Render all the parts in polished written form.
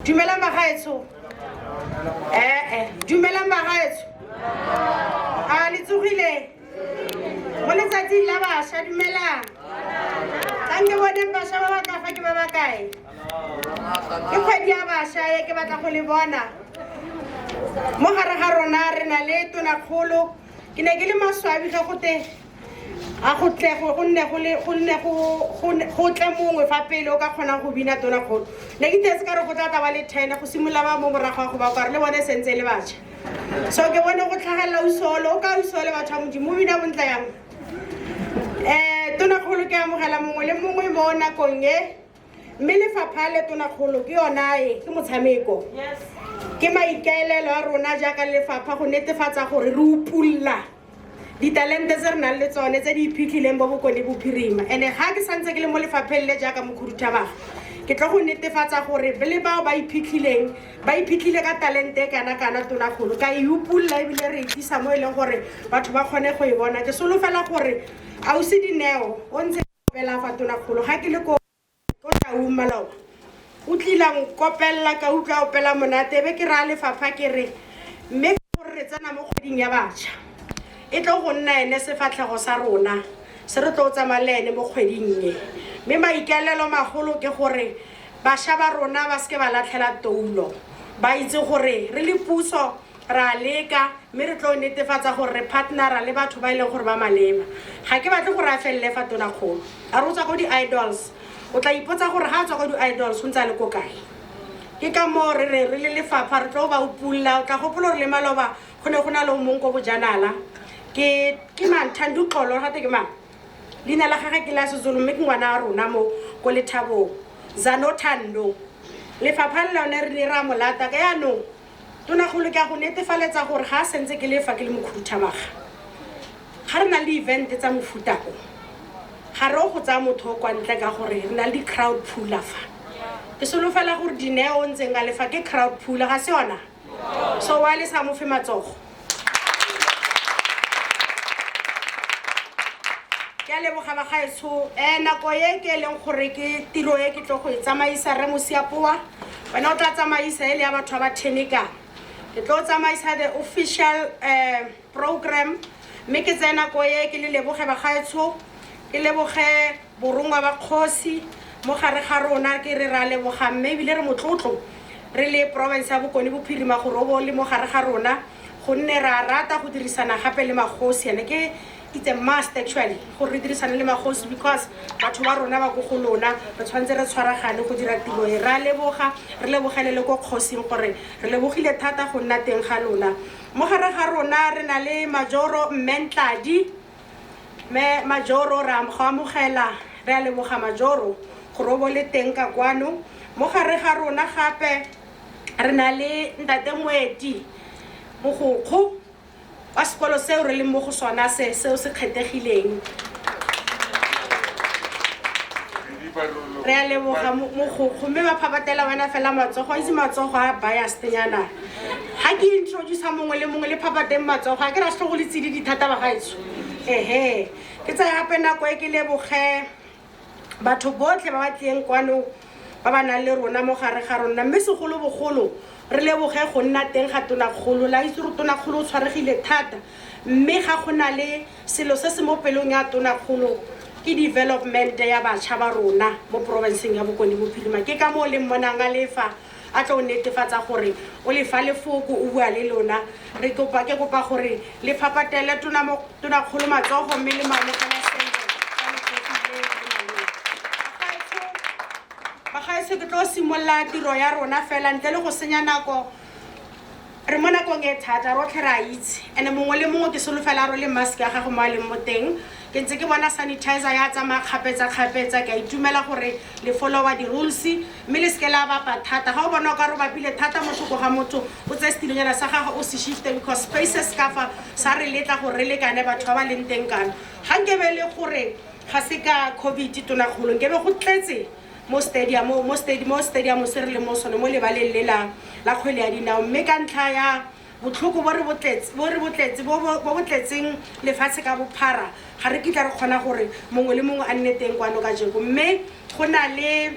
Dumelang bagaetsho. Ee, dumelang bagaetsho. A le tsogile? Mo letsatsing la bašwa, dumelang. Tlang ke boneng bašwa ba ba ka fa ke ba ba kae? Ke kgwedi ya bašwa e ke batla go le bona. Mo gare ga rona re na le tonakgolo. Ke ne ke le maswabi ge gote a go tle go nne go le go nne go go tle mongwe fa pele o ka kgonang go bina tonakgolo. Ne ke itse ka re go tla tla ba le 10 go simolola ba mo morago ga go ba kware le bone sentse le batšha. So ke bone go tlhagelela usolo o ka usole batho ba modimo o bina bontle yang. Tonakgolo ke amogela mongwe le mongwe mo nakong e. Mme lefapha le tonakgolo ke yona e ke motshameko. Ke maikaelelo a rona jaaka lefapha go netefatsa gore re upulla ditalente tse re nang le tsone tse di iphitlhileng bo Bokone Bophirima. Ene ga ke santse ke le mo lefapheng le jaaka mokhuduthamaga, ke tlo go netefatsa gore le bao ba iphitlhileng ba iphitlhile ka talente e kana-kana tonakgolo ka e upulla ebile re e tlisa mo e leng gore batho ba kgone go e bona. Ke solofela gore ausi Dineo o ntse opela fa tonakgolo ga ke le ko ko Taung maloba o tlila nkopella ka utlwa opela monate be ke raya lefapha ke re mme gore re tsena mo kgweding ya batšha e tlo go nna ene sefatlhego sa rona se re tlo tsamaya le ene mo kgweding e. Mme maikaelelo magolo ke gore bašwa ba rona ba seke ba latlhela toulo, ba itse gore re le puso re a leka mme re tlo netefatsa gore re partnera le batho ba e leng gore ba maleba. Ga ke batle gore a felele fa tonakgolo a re o tswa ko di-idols, o tla ipotsa gore ga a tswa ko di-idols o ntse a le ko kae. Ke ka moo re re re le lefapha re tlo ba upulla. O tla gopola gore le maloba go ne go na le o mongwe ko bojanala, ke ke mang, Thando Xolo, gate ke mang leina la gage ke la Sezulu, mme ke ngwana wa rona mo ko Lethabong, Zano Thando. Lefapha le lone re ne ra mo lata ka yaanong tonakgolo ke a go netefaletsa gore ga a sentse ke lefa ke le mokhuduthamaga ga re na le event tsa mofuta o ga re o go tsaya motho o kwa ntle ka gore re na le di-crowd pooler fa. Ke solofela gore Dineo o ntseng a lefa ke crowd pooler, ga se yona? So wa le sa mo fe matsogo. Ke a leboga bagaetsho. Nako e ke e leng gore ke tiro e ke tlo go e tsamaisa re Mosiapoa, wena o tla tsamaisa e le ya batho ba ba thenekang. Ke tlo tsamaisa the official program, mme ke tseye nako e ke le leboge bagaetsho, ke leboge borongwa ba kgosi mo gare ga rona, ke re ra leboga mme ebile re motlotlo re le province ya Bokone Bophirima gore o bo le mo gare ga rona, gonne ra rata go dirisana gape le magosi. Ene ke it's a must actually gore re dirisane le magosi because batho ba rona ba ko go lona, re tshwanetse re tshwaragane go dira tiro e. Ra leboga, re lebogele le ko kgosing gore re lebogile thata go nna teng ga lona mo gare ga rona. Re na le Majoro Mmentladi, mme Majoro re go amogela, re a leboga Majoro gore o bo le teng ka kwano mo gare ga rona. Gape re na le ntate Moeti, mogokgo wa sekolo seo re leng mo go sona se seo se kgethegileng. Re a leboga mogokgo, mme ba phapatela wena fela matsogo, itse matsogo a biased nyana. Ga ke introduce mongwe le mongwe le phapateng matsogo, a ke ra setlhogo le tsididi thata bagaetsho. Ehe, ke tsaya gape nako e ke leboge batho botlhe ba ba tleng kwano ba ba nang le rona mo gare ga rona, mme segolobogolo re leboge go nna teng ga tonakgolo. La itse gore tonakgolo o tshwaregile thata, mme ga go na le selo se se mo pelong ya tonakgolo ke development ya batšha ba rona mo provinceng ya Bokone Bophirima. Ke ka moo le mmonang a lefa a tlo netefatsa gore o lefa lefoko o bua le lona. Re kopa ke kopa gore le phapatele tonakgolo matsogo mme le maamogela sentle ka letsatsi le le maleba. Bagaetsho, ke tlo simolola tiro ya rona fela ntle le go senya nako. Re mo nakong e thata, rotlhe re a itse, ene mongwe le mongwe ke solofela a rwele mask ya gago mo a leng mo teng. Ke ntse ke bona sanitizer ya tsamaya kgapetsa-kgapetsa, ke a itumela gore le followa di-rules, mme le seke la bapa thata. Ga o bona o ka re o bapile thata mo thoko ga motho, o tseye setilonyana sa gago o se shifte, because spaces ka fa sa re letla gore re lekane batho ba ba leng teng kano. Ga nkebe le gore ga se ka COVID tonakgolo, nkebe go tletse mo stadium, mo stadium, mo stadium se re le mo sone mo lebaleng le la la kgwele ya dinao. Mme ka ntlha ya botlhoko bo re botletse bo re botletse bo bo tletseng lefatshe ka bophara, ga re kitla re kgona gore mongwe le mongwe a nne teng kwano kajeko. Mme go na le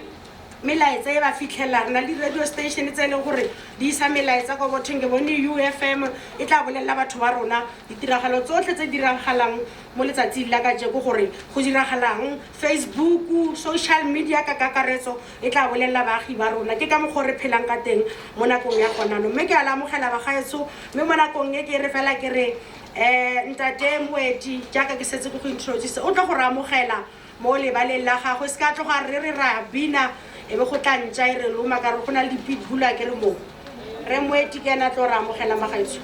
Melaetsa e ba fitlhelela, re na le di-radio station tse e leng gore di isa melaetsa ko botheng. Ke bone UFM e tla bolelela batho ba rona ditiragalo tsotlhe tse diragalang mo letsatsing la kajeko, gore go diragalang. Facebook, social media ka kakaretso e tla bolelela baagi ba rona. Ke ka mokgwa re phelang ka teng mo nakong ya gonano. Mme ke a la amogela bagaetsho. Mme mo nakong e ke re fela ke re ntate Moeti, jaaka ke setse ke go introduce, o tlo go re amogela mo lebaleng la gagwe. Se ka tloga re re ra bina e be go tla ntša e re loma, ka re go na le di-pitbull a ke re moo. Re Moeti ke ena tlo re amogela, magaetsho.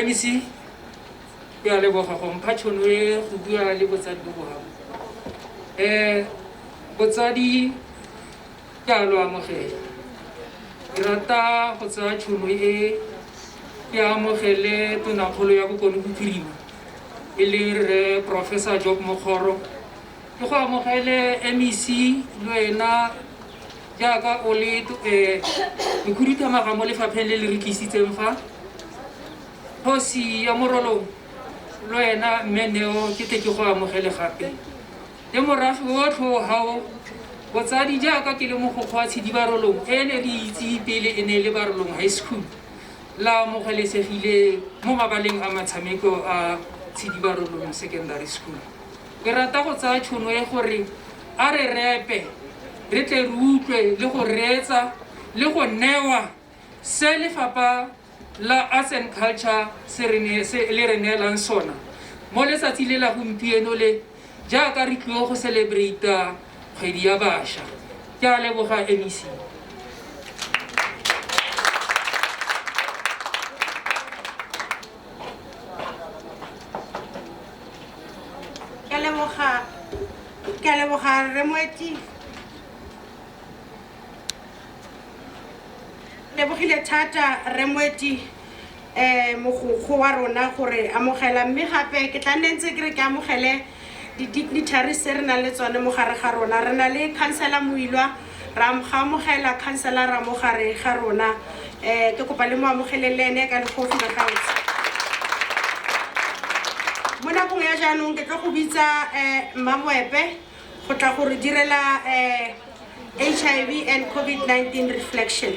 MEC, ke a leboga go mpha tšhono e go bua le botsadi bo bogago. Botsadi, ke a lo amogela. Ke rata go tsaya tšhono e ke amogele tonakgolo ya Bokone Bophirima, e leng rre Professor Job Mokgoro. Ke go amogele MEC le wena jaaka o le mokhuduthamaga mo lefapheng le le re tlisitseng fa. Kgosi ya Morolong, le wena mme Neo, ke tle ke go amogele gape le morafe otlhe o gao. Botsadi, jaaka ke le mogokgo wa Tshidi Barolong, e ne re itse pele e ne e le Barolong High School, la amogelesegile mo mabaleng a metshameko a Tshidi Barolong Secondary School. Ke rata go tsaya tšhono e gore a re repe, re tle re utlwe le go reetsa le go newa se lefapha la Arts and Culture se le re neelang sona mo letsatsi le la gompieno le, jaaka re tlile go celebrata kgwedi ya bašwa. Ke a leboga, MEC. Ke a leboga, ke a leboga rre Moeti. Lebogile thata rre Moeti, mogokgo wa rona, gore amogela. Mme gape ke tla nne ntse ke re ke amogele di-dignitaries tse re nang le tsone mo gare ga rona. Re na le councillor Moilwa, ra ga amogela councillora mo gare ga rona. Ke kopa le mo amogeleng le ene ka legofi, bagaetsho. Mo nakong ya jaanong ke tlo go bitsa Mmamoepe go tla go re direla HIV and COVID-19 reflection.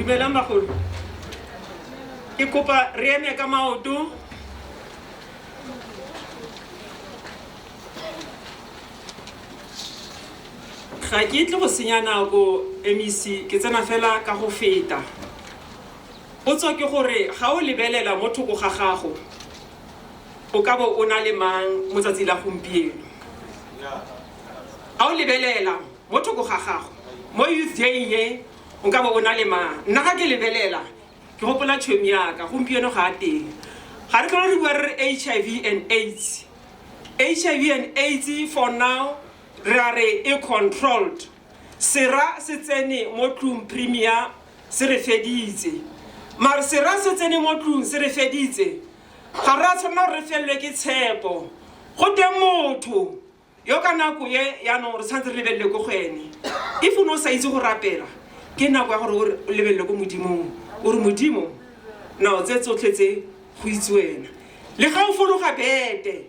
Dumelang bagolo, ke kopa re eme ka maoto. Ga ke tle go senya nako, MEC, ke tsena fela ka go feta. Potso ke gore ga o lebelela mo thoko ga gago, o ka bo o na le mang mo tsatsi la gompieno? Ga o lebelela mo thoko ga gago mo Youth Day ye, o ka bo o na le mang? Nna ga ke lebelela, ke gopola tšhomi yaka. Gompieno ga a teng. Ga re tlhole re bua re re HIV and AIDS. HIV and AIDS for now re a re e controlled. Sera se tsene mo tlung, premier, se re feditse. Mare sera se tsene mo tlung se re feditse, ga re a tshwanela gore re felelwe ke tshepo. Go teng motho yo ka nako e yaanong re tshwanetse re lebelele ko go ene. If o ne o sa itse go rapela, ke nako ya gore o lebelele ko Modimong, o re, "Modimo, nao tse tsotlhe tse go itse wena." Le ga o fologa bete,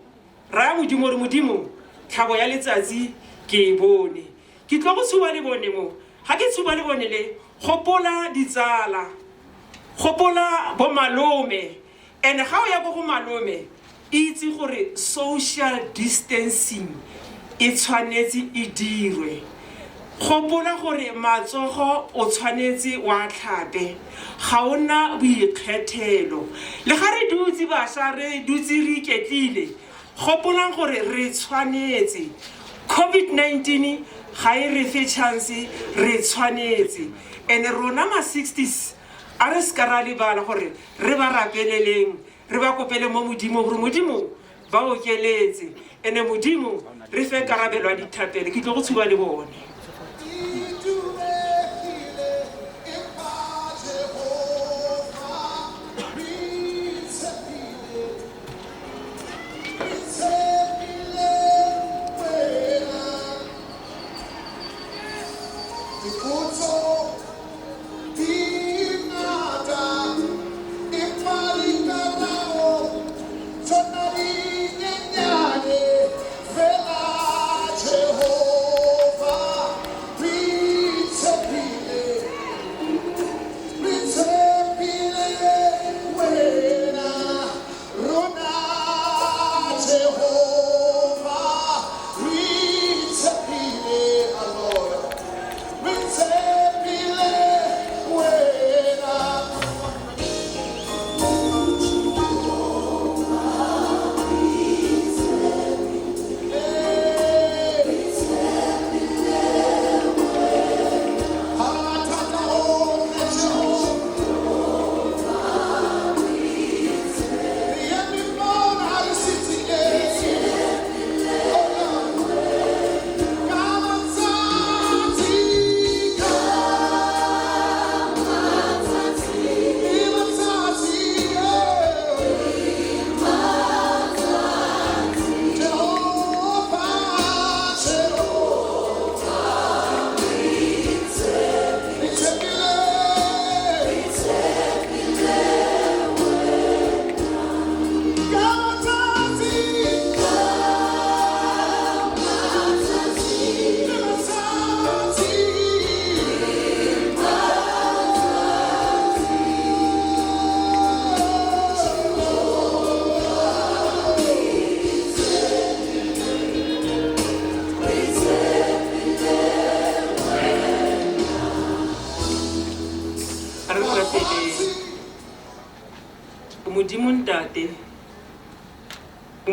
raya Modimo gore, "Modimo, tlhabo ya letsatsi ke e bone, ke tlo go tshuba lebone mo." Ga ke tshuba lebone le, gopola ditsala, gopola bo malome. And ga o ya ko go malome, itse gore social distancing e tshwanetse e dirwe. Gopola gore matsogo o tshwanetse wa tlhape, ga o na boikgethelo. Le ga re dutse bašwa, re dutse re iketlile, gopolang gore re tshwanetse, COVID-19 ga e re fe chance, re tshwanetse. And rona ma 60s, a re se ka ra lebala gore re ba rapeleleng, re ba kopele mo Modimo gore Modimo ba okeletse, ene Modimo re fe karabelo ya dithapelo. Ke tlo go tshuba le bone.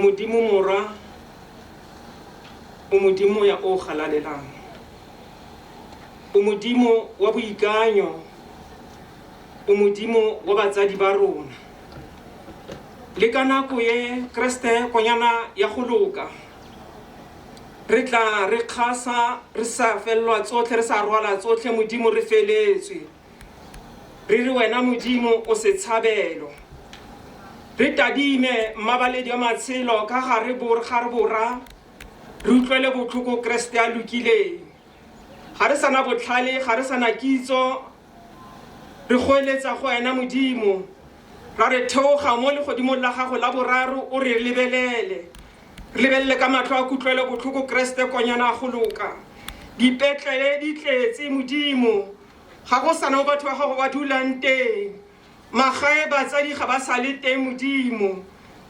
Modimo Morwa, o Modimo ya o galalelang, o Modimo wa boikanyo, o Modimo wa batsadi ba rona. Le ka nako ye Kreste konyana ya go loka, re tla re kgasa re sa fellwa tsotlhe, re sa rwala tsotlhe, Modimo re feletswe. Re re wena Modimo o setshabelo. Re tadime mmabaledi wa matshelo ka gare gare bora, re utlwele botlhoko Kreste a lokileng. Ga re sana botlhale, ga re sana kitso, re goeletsa go wena Modimo. Ra re theoga mo legodimong la gago la boraro, o re lebelele. Re lebelele ka matlho a kutlwelo botlhoko Kreste konyana a go loka. Dipetlele di tletse Modimo, ga go sana mo batho ba gago ba dulang teng. Magae batsadi ga ba sa le teng Modimo,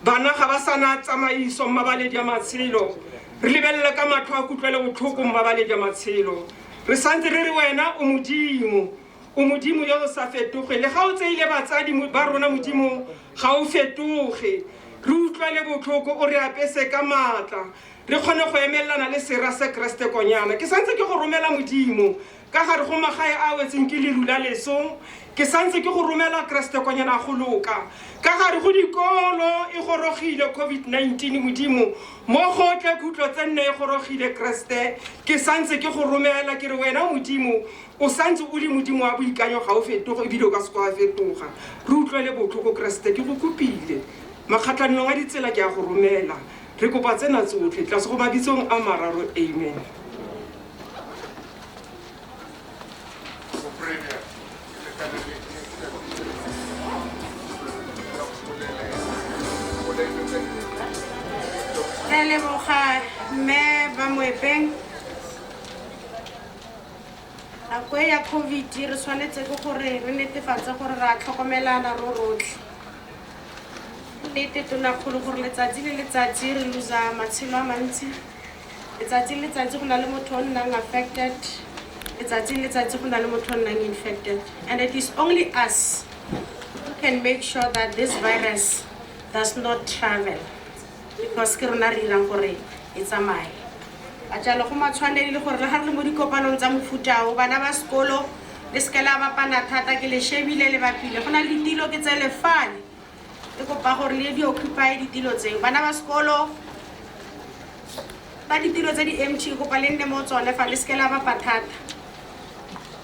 bana ga ba sana tsamaiso mmabaledi ya matshelo. Re lebelele ka matlho a kutlwelo botlhoko mmabaledi ya matshelo. Re santse re re wena o Modimo, o Modimo yo o sa fetoge. Le ga o tseile batsadi ba rona Modimo, ga o fetoge. Re utlwele botlhoko, o re apese ka maatla, re kgone go emelelana le sera se Kreste konyana. Ke santse ke go romela Modimo ka gare go magae a wetseng ke leru la leso. Ke santse ke go romela Kreste konyana go loka ka gare go dikolo. E gorogile COVID-19 Modimo, mo gotle khutlo tse nne e gorogile Kreste. Ke santse ke go romela, ke re wena Modimo o santse o le Modimo wa boikanyo, ga o fetoge ebile o ka se kwa fetoga. Re utlwele botlhoko Kreste, ke go kopile makgatlhanong a ditsela, ke a go romela. Re kopa tsena tsotlhe tlase go mabitsong a mararo, amen. Re leboga mme ba Moepeng. Nako e ya COVID re tshwanetse ke gore re netefatse gore re a tlhokomelana ro rotlhe. Nnete tonakgolo gore letsatsi le letsatsi re losa matshelo a mantsi. Letsatsi le letsatsi go na le motho o nnang affected. Letsatsi le letsatsi go na le motho o nnang infected. And it is only us who can make sure that this virus does not travel, because ke rona re dirang gore e tsamaye. Ka jalo go matshwanedi le gore le ga re le mo dikopanong tsa mofuta o, bana ba sekolo le seke la bapana thata. Ke le shebile le bapile, go na le ditilo ke tsele fale, ke kopa gore le di occupy ditilo tseo. Bana ba sekolo ba ditilo tse di empty, kopa le nne mo tsone fa, le seke la bapa thata,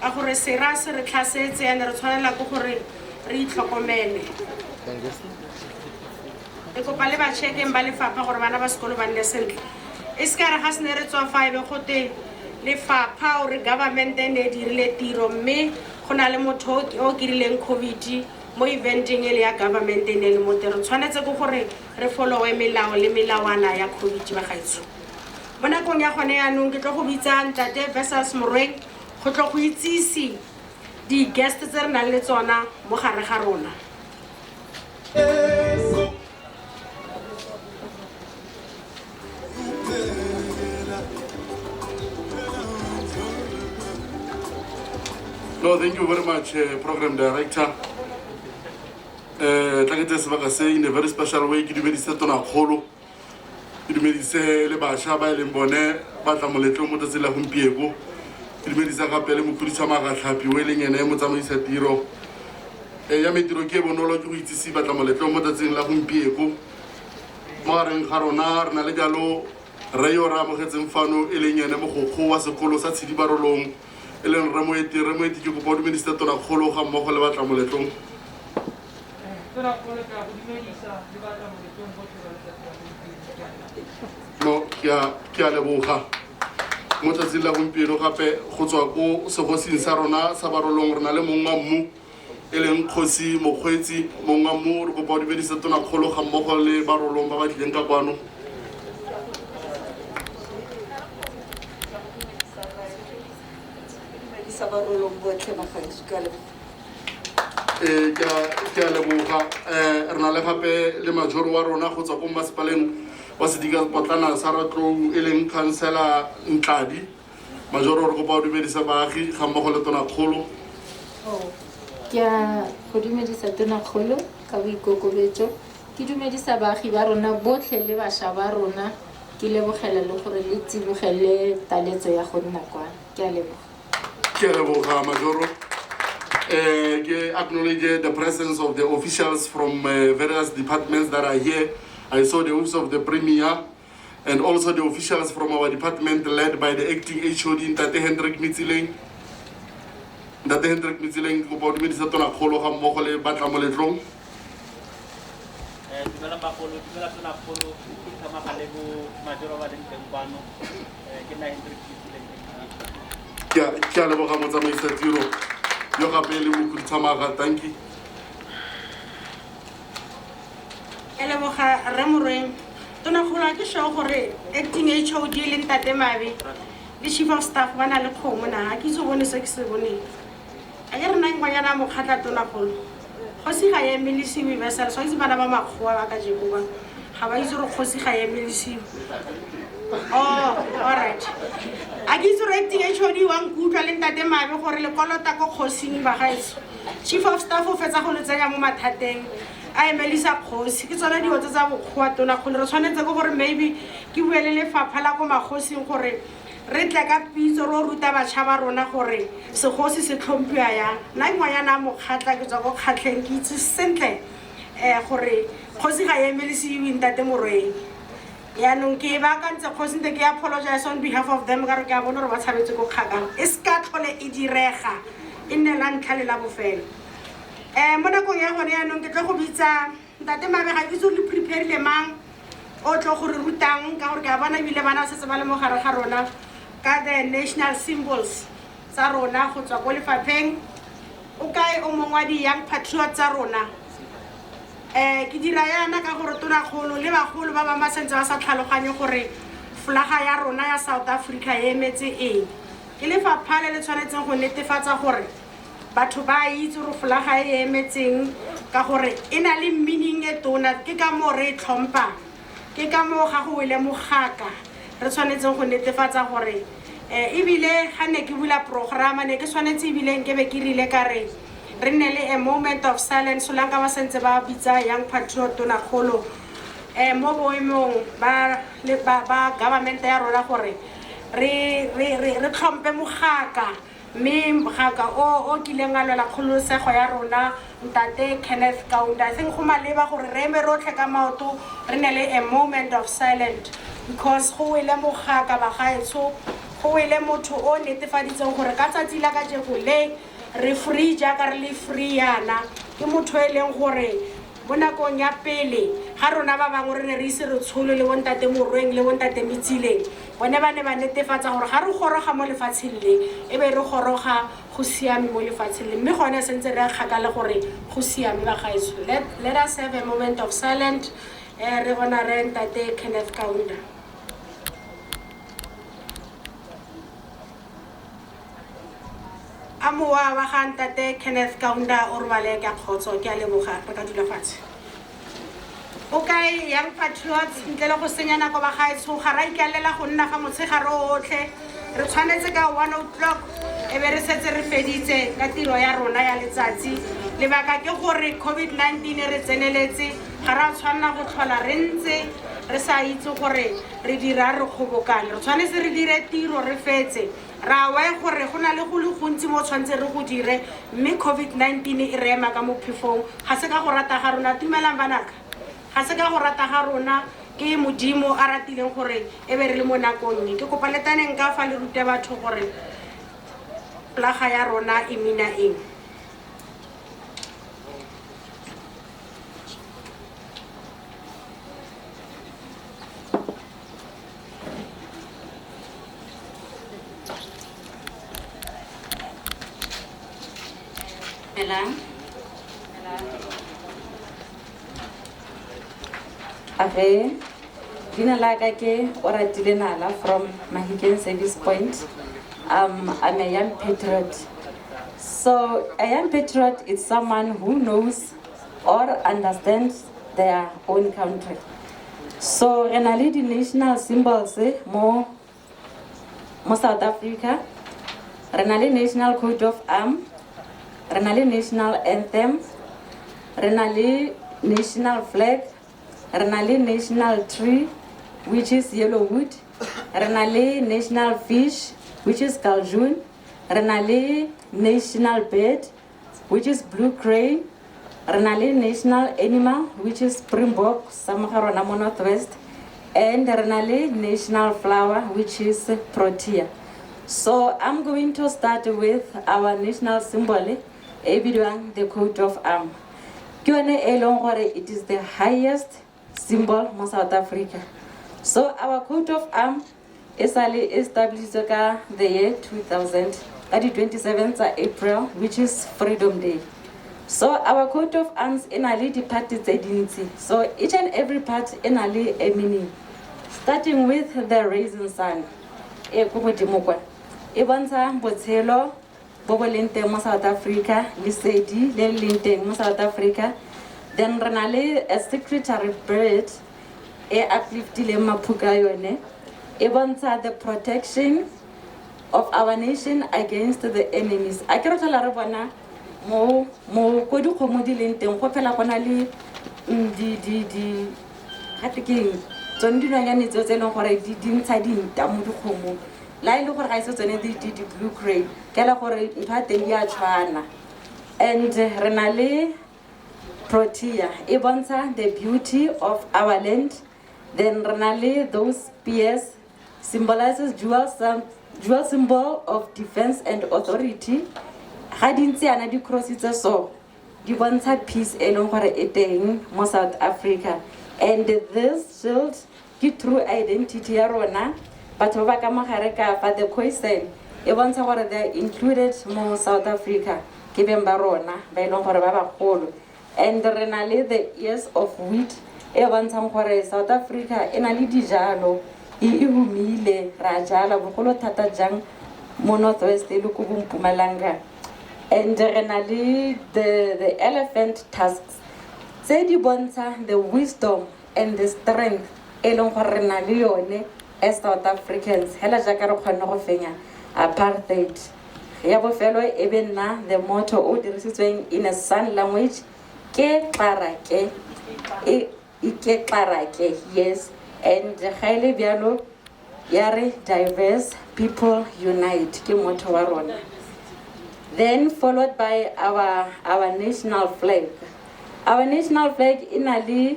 ka gore sera se re tlhasetse and re tshwanela ke gore re itlhokomele. Ke kopa le ba checkeng ba lefapha gore bana ba sekolo ba nne sentle. E se ka re ga se ne re tswa fa e be gote lefapha ore government e ne e dirile tiro, mme go na le motho o kirileng COVID mo eventeng e le ya government e ne le mo teng. Re tshwanetse ke gore re followe melao le melawana ya COVID ba gaetsho. Mo nakong ya gone yaanong ke tlo go bitsa ntate Versus Morweng go tlo go itsise di-guest tse re nang le tsona mo gare ga rona. No, thank you very much, Program Director. Tla ke tseye sebaka se in a very special way, ke dumedise tonakgolo, ke dumedise le bašwa ba e leng bone ba tla moletlong mo tsatsing la gompieko, ke dumedisa gape le mokhuduthamaga Tlhapi o e leng ene motsamaisa tiro. Ya me tiro ke e bonolo, ke go itsise batla moletlong mo tsatsing la gompieko. Mo gareng ga rona re na le jalo rre yo re amogetseng fano e leng ene mogokgo wa sekolo sa Tshidi Barolong, e leng rre Moeti. Rre Moeti, ke kopa o dumedise tonakgolo ga mmogo le batla moletlong. Tonakgolo, ke a go dumedisa le batla moletlong botlhe ba letsatsi la gompieno. No, ke a leboga. Mo tsatsing la gompieno gape go tswa ko segosing sa rona sa Barolong re na le mong wa mmu e leng kgosi Mokgweetsi. Mong wa mmu, re kopa o dumedise tonakgolo ga mmogo le Barolong ba ba tlileng ka kwano. Dumedisa Barolong botlhe bagaetsho, ke a leboga. Ke a leboga. Re na le gape le majoro wa rona go tswa ko masepaleng wa sedika potlana sa Ratlou e leng councillor Ntladi. Majoro, re kopa o dumedisa baagi ga mmogo le tonakgolo. Ke a go dumedisa tonakgolo ka boikokobetso. Ke dumedisa baagi ba rona botlhe le bašwa ba rona, ke lebogela le gore le tsibogele taletso ya go nna kwa. Ke a leboga. Ke a leboga, Majoro. Ke acknowledge the presence of the officials from various departments that are here. I saw the office of the Premier and also the officials from our department led by the acting HOD, Ntate Hendrik Mitsileng. Ntate Hendrik Mitsileng, kopa o dumedisa tonakgolo ga mmogo le batla moletlong. Dumela bagolo, dumela tonakgolo, khuduthamaga le bo majoro ba leng teng kwano. Ke nna Hendrik Mitsileng. Ke a leboga motsamaisa tiro yo gape le mokhuduthamaga, thank you. Ke leboga rre Morweng. Tonakgolo, a ke sure gore acting HOD le Ntate Mabe le chief of staff ba na le kgomo na, ga ke itse o bone se ke se boneng. A ke re nna ngwanyana a mokgatla tonakgolo, kgosi ga e emelesiwe vessel, so itse bana ba makgowa ba kajeko ba ga ba itse gore kgosi ga e emelesiwe. Oh, all right. A ke itse gore acting HOD wa nkutlwa le Ntate Mabe gore le kolota ko kgosing ba gaetsho. Chief of staff o fetsa go le tsenya mo mathateng, a emelisa kgosi. Ke tsone dilo tse tsa bokgowa tonakgolo. Re tshwanetse ke gore maybe ke bue le lefapha la ko magosing gore re tle ka pitso re o ruta batšha ba rona gore segosi se tlhomphiwa yang. Nna ke ngwanyana a mokgatla, ke tswa ko Kgatleng, ke itse sentle gore kgosi ga e emelesiwe Ntate Morweng. Yaanong ke baakantse kgosi nte ke apologize on behalf of them ka gore ke a bona gore ba tshabetse ko kgakala. E se ka tlhole e direga, e nne la ntlha le la bofelo. Mo nakong ya gone yaanong ke tlo go bitsa Ntate Mabe, ga ke itse gore le preparile mang o tlo go re rutang ka gore ke a bona ebile bana setse ba le mo gare ga rona ka the national symbols tsa rona go tswa ko lefapheng. O kae o mongwe wa di-young patriot tsa rona? Ke dira yana ka gore tonakgolo le bagolo ba bangwe ba santse ba sa tlhaloganye gore folaga ya rona ya South Africa e emetse eng. Ke lefapha le le tshwanetseng go netefatsa gore batho ba itse gore folaga e emetseng ka gore e na le meaning e tona. Ke ka moo re e tlhompang, ke ka moo ga go wele mogaka re tshwanetseng go netefatsa gore ebile ga ne ke bula programa ne ke tshwanetse ebile nke be ke rile ka re re nne le a moment of silence solanka ba santse ba bitsa young patriot tonakgolo mo boemong ba government ya rona gore re tlhompe mogaka, mme mogaka o kileng a lwela kgololosego ya rona, Ntate Kenneth Kaunda. I think go maleba gore re eme rotlhe ka maoto re nne le a moment of silent because go wele mogaka bagaetsho, go wele motho o netefaditseng gore ka tsatsi la kajeko le re free jaaka re le free yana. Ke motho e leng gore mo nakong ya pele ga rona ba bangwe re ne re ise re tsholo le bontate Morweng le bontate Metsileng, bone ba ne ba netefatsa gore ga re goroga mo lefatsheng le e be re goroga go siame mo lefatsheng le, mme gone sentse re a kgakala gore go siame bagaetsho. Let us have a moment of silence, re honore Ntate Kenneth Kaunda. A mowa wa ga Ntate Kenneth Kaunda o robale ka kgotso. Ke a leboga, re ka dula fatshe. O kae young patriots? Ntle le go senya nako bagaetsho, ga ra ikaelela go nna fa motshegare otlhe. Re tshwanetse ka 1 o'clock e be re setse re feditse ka tiro ya rona ya letsatsi. Lebaka ke gore COVID-19 e re tseneletse, ga ra tshwanela go tlhola re ntse re sa itse gore re dira re kgobokane. Re tshwanetse re dire tiro re fetse. Ra wa gore go na le go le gontsi mo tshwanetse re go dire, mme COVID-19 e re ema ka mo phefong. Ga se ka go rata ga rona, tumelang banaka, ga se ka go rata ga rona, ke Modimo a ratileng gore e be re le mo nakong e. Ke kopa letaneng ka fa le rute batho gore folaga ya rona e mina eng. Dumelang. Age, leina la ka ke Oratile Nala from Mahikeng Service Point. I'm a young patriot. So a young patriot is someone who knows or understands their own country. So re na le di-national symbols mo South Africa. Re na le national coat of arm, re na le national anthem, re na le national flag, Re na le national tree, which is yellowwood. Re na le national fish, which is galjoen. Re na le national bird, which is blue crane. Re na le national animal, which is springbok, sa mo ga rona mo Northwest. And re na le national flower, which is protea. So I'm going to start with our national symbol, e bidiwang the coat of arm. Ke yone e leng gore it is the highest symbol mo South Africa. So our coat of arm e sale established ka the year 2000, ka di 27 tsa April, which is Freedom Day. So our coat of arms e na le di-part tse dintsi. So each and every part e na le a meaning. Starting with the rising sun, e ko godimo kwa, e bontsha botshelo bo bo leng teng mo South Africa, lesedi le le leng teng mo South Africa. Then re na le a secretary bird e upliftileng maphuka a yone, e bontsha the protection of our nation against the enemies. A ke re tlhola re bona mo ko dikgomo di leng teng, go phela go na le di gape ke eng? Tsone dinonyane tseo tse e leng gore di ntsha dinta mo dikgomong. La e le gore ga e se tsone di blue crane, ke la gore ntho ya teng di a tshwana. And re na le protea, e bontsha the beauty of our land. Then re na le those spears, symbolizes dual symbol of defense and authority. Ga di ntse yana di crossitse so, di bontsha peace e leng gore e teng mo South Africa. And this shield ke true identity ya rona. Batho ba ba ka mogare ka fa the Khoisan, e bontsha gore they are included mo South Africa, ke beng ba rona ba e leng gore ba bagolo. And re na le the ears of wheat, e bontshang gore South Africa e na le dijalo, e humile, ra jala bogolo thata jang mo Northwest e le ko bo Mpumalanga. And re na le the elephant tusks, tse di bontsha the wisdom and the strength e leng gore re na le yone as South Africans, hela jaaka re kgonne go fenya apartheid. Ya bofelo e be nna the motto o dirisitsweng in a sign language, ke xarake, e ke xarake, yes. And ga e le bjalo ya re diverse people unite, ke motto wa rona. Then followed by our national flag. Our national flag e na le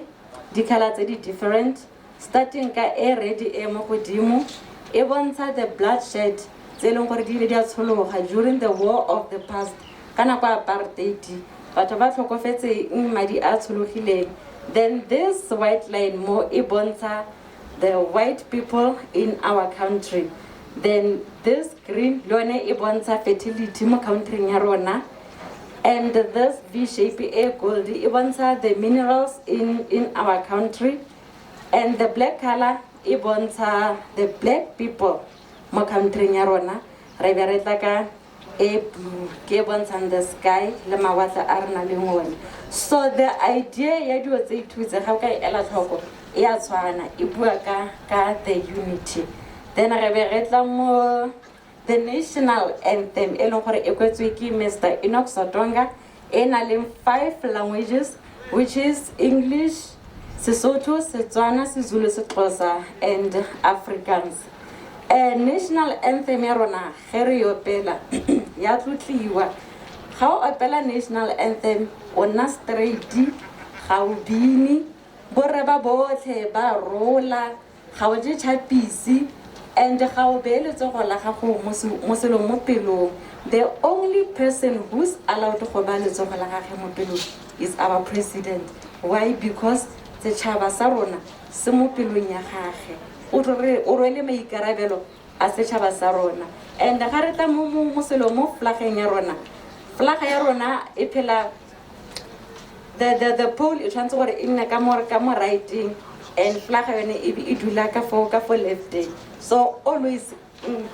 di-colour tse di different, starting ka e red e mo godimo, e bontsha the bloodshed tse e leng gore di ile di a tshologa during the war of the past, ka nako ya apartheid, batho ba tlhokofetseng madi a tshologileng. Then this white line mo e bontsha the white people in our country. Then this green le yone e bontsha fertility mo country ya rona. And this V shape e gold e bontsha the minerals in our country. And the black color e bontsha the black people mo country ya rona. Re be re tla ka e blue ke e bontshang the sky le mawatle a re nang le one. So the idea ya dilo tse ithutse ga o ka e ela tlhoko e a tshwana, e bua ka the unity. Then re be re tla mo the national anthem e leng gore e kwetswe ke Mr. Enoch Sotonga, e na le 5 languages, which is English, Sesotho, Setswana, Sezulu, Sexhosa and Afrikaans. National anthem ya rona ge re e opela ya tlotliwa. Ga o opela national anthem o nna straight, ga o bine, borre ba botlhe ba rola, ga o je chapisi, and ga o beye letsogo la gago mo selong mo pelong. The only person who's allowed go baya letsogo la gagwe mo pelong is our president. Why? Because setšhaba sa rona se mo pelong ya gagwe. O rwele maikarabelo a setšhaba sa rona. And ga re tla mo selong mo flageng ya rona, flaga ya rona e phela the pole e tshwanetse gore e nne ka mo righting, and flaga yone e be e dula ka fo lefteng. So always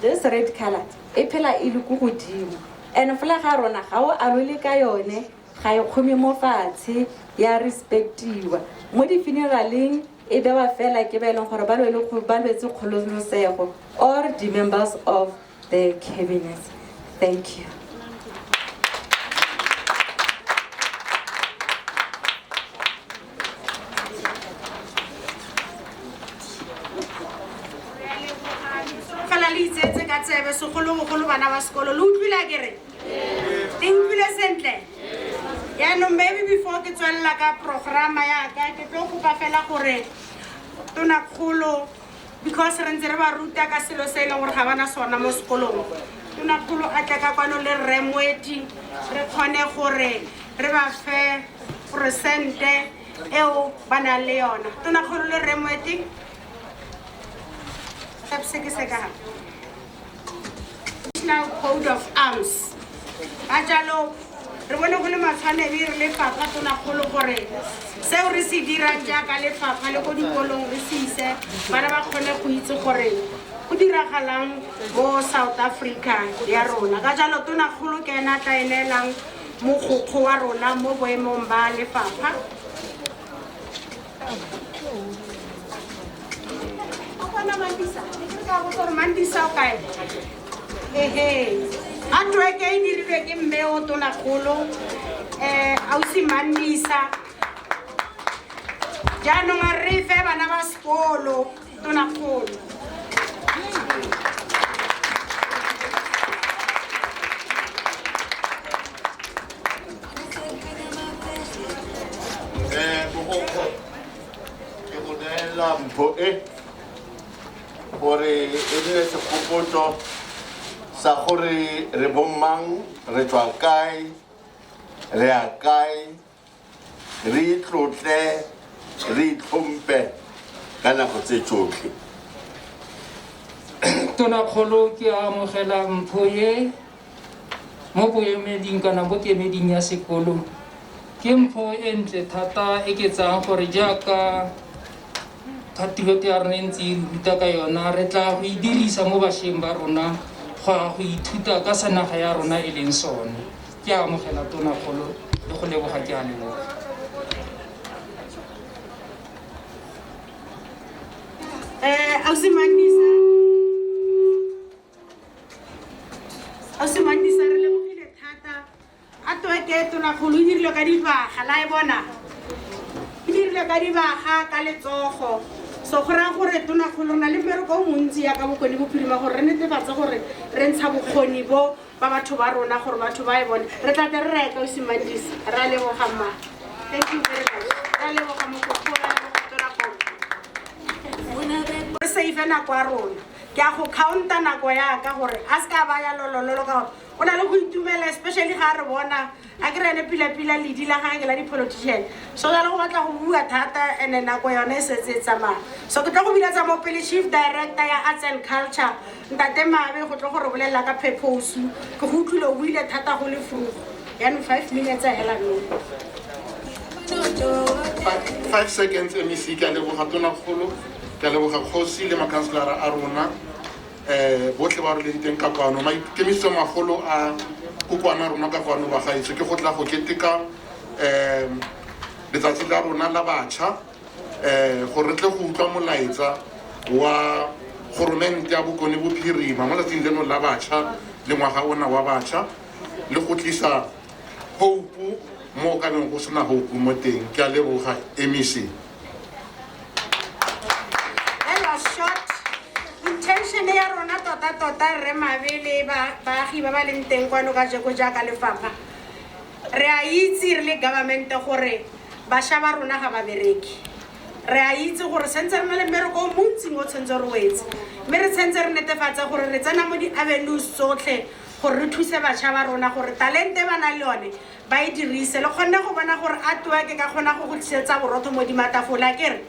this red color e phela e le ko godimo. And flaga ya rona ga o alole ka yone, ga e kgome mo fatshe, ya respectiwa. Mo di-funeraleng e bewa fela ke ba e leng gore ba lwetse kgololosego or the members of the cabinet. Thank you. le itseetse ka tsebe segolobogolo bana ba sekolo. Le utlwile a kere? Le utlwile sentle? Yaanong maybe before ke tswelela ka programa yaka, ke tlo kopa fela gore tonakgolo, because re ntse re ba ruta ka selo se e leng gore ga bana sona mo sekolong, tonakgolo a tle ka kwano le rre Moeti, re kgone gore re ba fe poresente eo ba nang le yona. Tonakgolo le rre Moeti, se ke se ka National Coat of Arms. Ka jalo re bone go le matshwanedi re lefapha, tonakgolo, gore seo re se dirang jaaka lefapha le ko dikolong re se ise, bana ba kgone go itse gore go diragalang mo South Africa ya rona. Ka jalo tonakgolo ke ena a tla e neelang mogokgo wa rona mo boemong ba lefapha. O bona Mandisa, ke re ka botsa gore Mandisa o kae? Ehe, artwork e dirilwe ke mme o tonakgolo, ausi Mandisa. Jaanong a re fe bana ba sekolo, tonakgolo. Mogokgo, ke go neela mpho e gore e nne segopotso sa gore re bommang, re tswa kae, re ya kae, re itlotle, re itlhompe ka nako tse tsotlhe. Tonakgolo, ke amogela mpho e mo boemeding kana mo kemeding ya sekolo. Ke mpho e ntle thata e ke tsayang gore jaaka patriot ya rona e ntse e re ruta ka yona, re tla go e dirisa mo bašweng ba rona go ya go ithuta ka sa naga ya rona e leng sone. Ke amogela tonakgolo le go leboga, ke a leboga. Ausi Mandisa, ausi Mandisa, re lebogile thata. Artwork e tonakgolo e dirilwe ka dibaga, la e bona, e dirilwe ka dibaga ka letsogo. So go raya gore tonakgolo re na le mmereko o montsi yaka Bokone Bophirima gore re netefatse gore re ntsha bokgoni bo ba batho ba rona gore batho ba e bone. Re tla tle re reka, ausi Mandisa. Re a leboga mma, thank you very much. Re a leboga mogokgo, re a leboga tonakgolo. Re save nako ya rona. Ke a go counta nako yaka gore a se ka ba ya lolololo, ka gore o na le go itumela, especially ga re bona a ke re ene pila-pila ledi la gage la di-politician. So jalo go batla go bua thata, and-e nako yone e setse e tsamaya. So ke tlo go biletsa mo pele chief director ya arts and culture, ntate Mabe, go tlo go re bolelela ka purpose. Ke go utlwile o buile thata go le frugo, yaanong 5 minutes hela no. 5 seconds, MEC. Ke a leboga tonakgolo, ke a leboga kgosi le makhanselara a rona, botlhe ba re leng teng ka kwano. Maikemisetso magolo a kokwana rona ka kwano bagaetsho ke go tla go keteka letsatsi la rona la batšha, gore re tle go utlwa molaetsa wa goromente ya Bokone Bophirima mo letsatsing leno la batšha le ngwaga ona wa batšha, le go tlisa hope mo ka beng go sena hope mo teng. Ke a leboga, MEC. That was short. Intention ya rona tota-tota, rre Mabe le baagi ba ba leng teng kwano ka jeko, jaaka lefapha re a itse re le government gore bašwa ba rona ga ba bereke. Re a itse gore sentse re na le mmereko o montsi o tshwanetse re o etse, mme re tshwanetse re netefatse gore re tsena mo di-avenues tsotlhe gore re thuse batšha ba rona gore talente ba nang le yone ba e dirise. Le kgonne go bona gore artwork e ka kgona go go tlisetsa borotho mo dimatafola kere.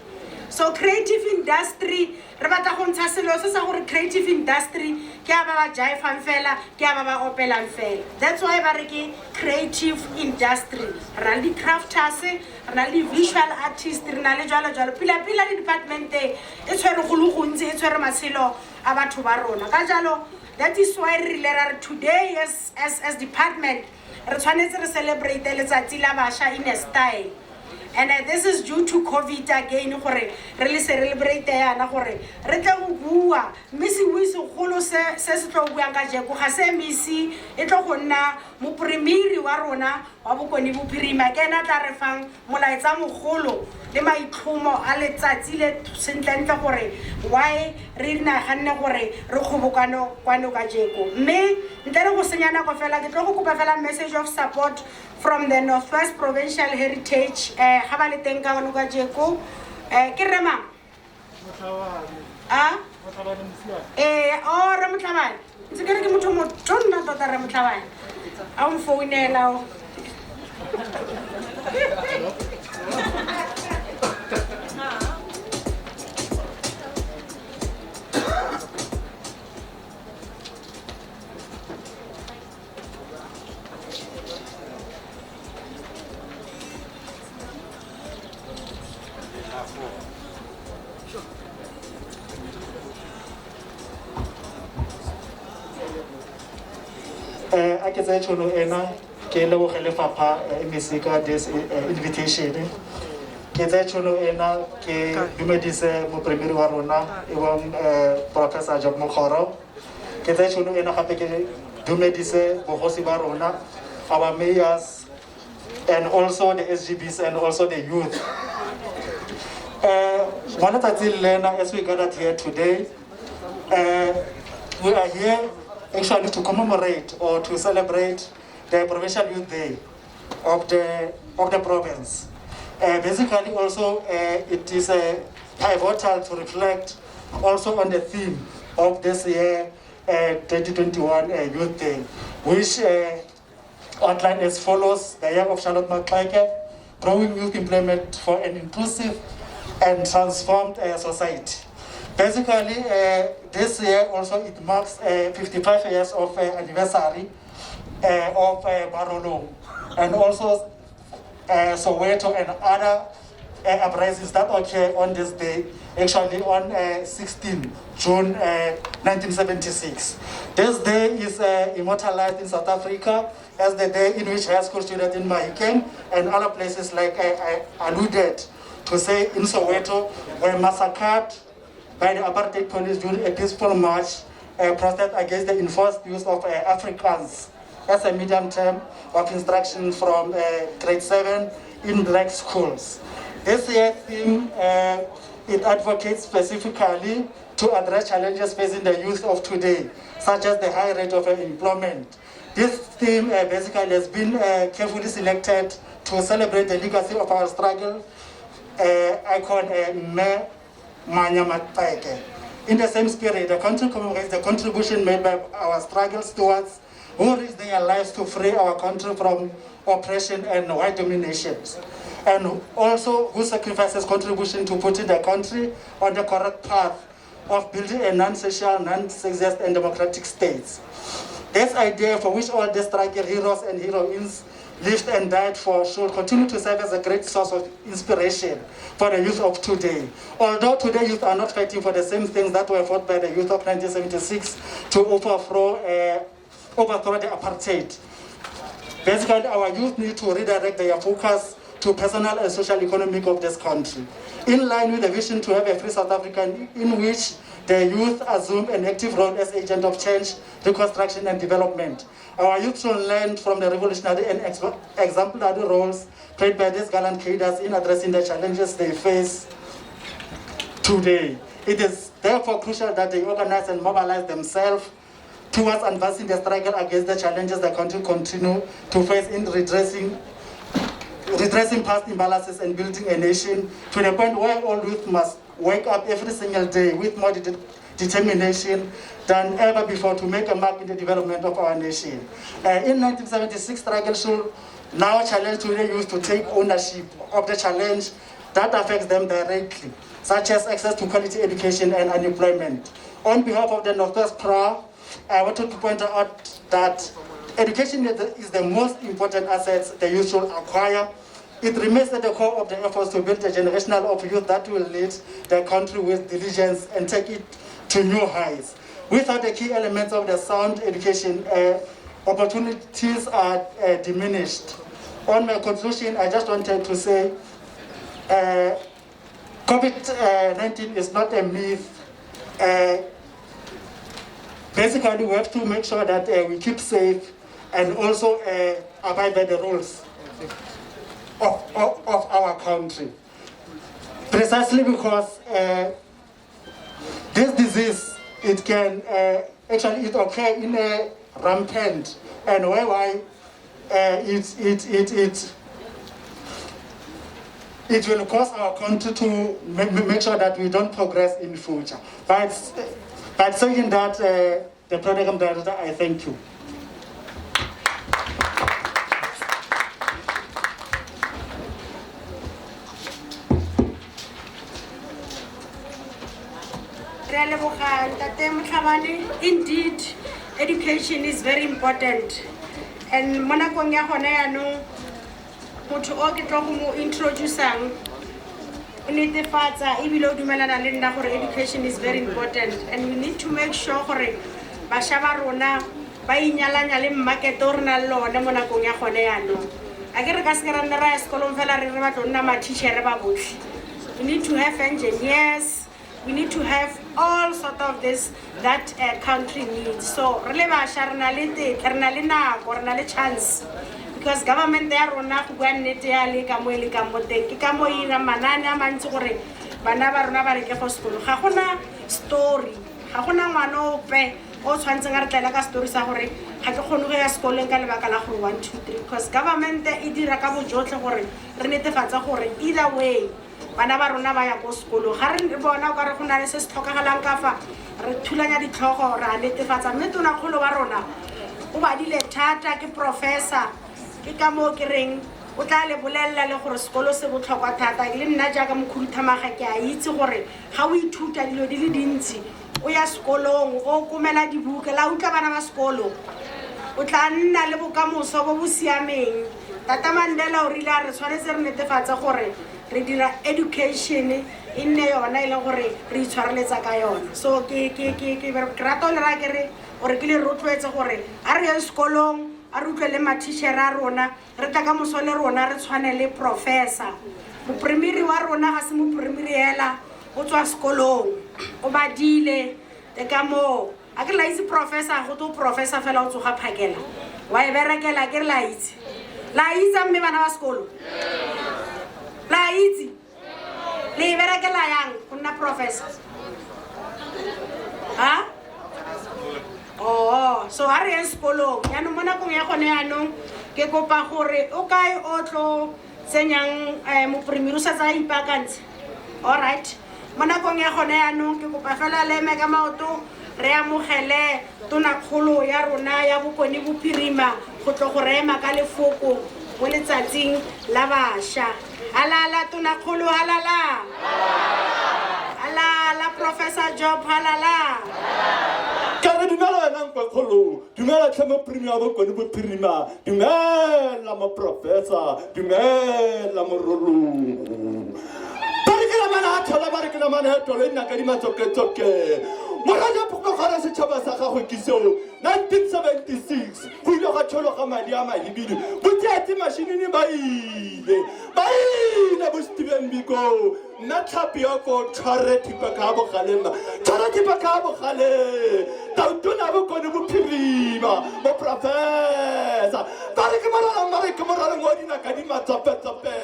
So creative industry, re batla go ntsha selo se sa gore creative industry ke a ba ba jaefang fela, ke a ba ba opelang fela. That's why ba re ke creative industry. Re na le di-crafters, re na le di-visual artist, re na le jalo jalo. Pila-pila le department e tshwere go le gontsi, e tshwere matshelo a batho ba rona. Ka jalo that is why re rile ra re today as department re tshwanetse re celebrate letsatsi la bašwa in a style. And this is due to COVID again, gore re le celebrate yana gore re tle go bua, mme sebui segolo se se se tlo buang kajeko ga se MEC, e tlo go nna mopremiri wa rona wa Bokone Bophirima, ke ena tla re fang molaetsa mogolo le maitlhomo a letsatsi le sentlentle gore why re naganne gore re kgobokano kwano kajeko. Mme ntle le go senya nako fela, ke tlo go kopa fela message of support from the Northwest Provincial Heritage, ga ba le teng ka kwano kajeko. Ke rre mang? A? Oh, rre Motlhabane. Ntse ke re ke motho o motonna tota rre Motlhabane. A o mfounela o. A ke tseye tšhono ena ke leboge lefapha MEC ka this invitation. Ke tseye tšhono ena ke dumedise mopremiri wa rona e bong Professor Job Mokgoro. Ke tseye tšhono ena gape ke dumedise bogosi ba rona, our mayors, and also the SGBs and also the youth. Mo letsatsing lena, as we gathered here today, we are here actually to commemorate or to celebrate the Provincial Youth Day of the province. Basically also it is pivotal to reflect also on the theme of this year 2021 Youth Day, which outlined as follows: the year of Charlotte Maxeke, growing youth employment for an inclusive and transformed society. Basically, this year also it marks 55 years of anniversary of Barolong, and also Soweto and other uprisings that occur on this day, actually on 16 June 1976. This day is immortalized in South Africa as the day in which high school students in Mahikeng and other places, like I alluded to say in Soweto, were massacred by the apartheid police during a peaceful march protest against the enforced use of Afrikaans as a medium term of instruction from grade 7 in black schools. This year's theme, it advocates specifically to address challenges facing the youth of today, such as the high rate of unemployment. This theme basically has been carefully selected to celebrate the legacy of our struggle icon, Mme Mannya Maxeke. In the same spirit, the country commemorates the contribution made by our struggle stewards who risked their lives to free our country from oppression and white dominations, and also whose sacrifices contribution to putting the country on the correct path of building a non-social, non-sexist, and democratic state. This idea, for which all the struggle heroes and heroines lived and died for, should continue to serve as a great source of inspiration for the youth of today. Although today youth are not fighting for the same things that were fought by the youth of 1976 to overthrow the apartheid. Basically, our youth need to redirect their focus to personal and social economic of this country, in line with the vision to have a free South Africa in which the youth assume an active role as agent of change, reconstruction, and development. Our youth should learn from the revolutionary and exemplary roles played by these gallant cadres in addressing the challenges they face today. It is therefore crucial that they organize and mobilize themselves towards advancing the struggle against the challenges the country continues to face in redressing past imbalances and building a nation to the point where all youth must wake up every single day with more determination than ever before to make a mark in the development of our nation. In 1976, struggle should now challenge today youth to take ownership of the challenge that affects them directly, such as access to quality education and unemployment. On behalf of the Northwest PRA, I wanted to point out that education is the most important asset the youth should acquire. It remains at the core of the efforts to build a generation of youth that will lead the country with diligence and take it to new heights. Without the key elements of the sound education, opportunities are diminished. On my conclusion, I just wanted to say COVID-19 is not a myth. Basically, we have to make sure that we keep safe and also abide by the rules of our country. Precisely because this disease, it can actually it occur in a rampant, and whereby it will cause our country to make sure that we don't progress in future. But saying that, the program director, I thank you. Re a leboga, Ntate Motlhabane. Indeed, education is very important. And mo nakong ya gone yaanong, motho o ke tlo go mo introducang o netefatsa ebile o dumelana le nna gore education is very important, and we need to make sure gore bašwa ba rona ba inyalanya le market o re nang le one mo nakong ya gone yaanong. A ke re ka seke ra nne ra ya sekolong fela re re batlo nna ma-teachere ba botlhe. We need to have engineers, we need to have all sort of this that country needs. So re le bašwa re na le tetla, re na le nako, re na le chance, because government ya rona, go bua nnete, ya le ka mo e lekang mo teng, ke ka mo e irang manane a mantsi gore bana ba rona ba reke go sekolo. Ga gona story, ga gona ngwana ope o tshwanetseng a re tlela ka story sa gore ga ke kgone go ya sekolong ka lebaka la gore 1 2 3, because government e dira ka bojotlhe gore re netefatse gore either way bana ba rona ba ya ko sekolong. Ga re bona o ka re go na le se se tlhokagalang ka fa, re thulanya ditlhogo, re a netefatsa. Mme tonakgolo wa rona o badile thata, ke professor, ke ka moo ke reng o tla le bolelela le gore sekolo se botlhokwa thata. Le nna jaaka mokhuduthamaga ke a itse gore ga o ithuta dilo di le dintsi, o ya sekolong, o komela dibuka, la utlwa bana ba sekolo, o tla nna le bokamoso bo bo siameng. Tata Mandela o rile a re tshwanetse re netefatse gore re dira education e nne yona e leng gore re itshwareletsa ka yona. So ke rata o le raya ke re gore ke le rotloetse gore a re yeng sekolong, a re utlwe le mathišere a rona, re tla ka moso le rona re tshwane le professor. Moprimiri wa rona ga se moprimiri hela, o tswa sekolong, o badile, ke ka moo a ke la itse professor, go to professor fela o tsoga phakela wa e berekela. Ke re la itse, la itse, mme bana ba sekolo la itse le e berekela yang go nna professor? Ha, oh, so ha re yeng sekolong yaanong. Mo nakong ya gone yaanong, ke kopa gore o kae o tlo tsenyang moprimiri o setse a ipaakantse? Alright, mo nakong ya gone yaanong ke kopa fela le eme ka maoto, re amogele tonakgolo ya rona ya Bokone Bophirima go tlo go re ema ka lefoko mo letsatsing la bašwa. Halala tonakgolo, halala, halala Professor Job, halala. Ka re dumela wena nkwekgolo, dumela tlhe moprimi wa Bokone Bophirima, dumela moprofessor, dumela morolong. Ba re ke namane a thola, ba re ke namane a tolo e nna ka dimatsoketsoke. Moradi pokogara setšhaba sa gago ke seo. 1976 go ile ga tshologa madi a mahibidu, botsiatsi mashinini ba ile, ba ile bo Steven Biko. Nna tlhapi ya ko tshware thipa ka bogaleng, tshware thipa ka bogaleng. Tautona Bokone Bophirima, moprofessor, ba re ke moralong, ba re ke moralong wa dinaka di matsopetsope.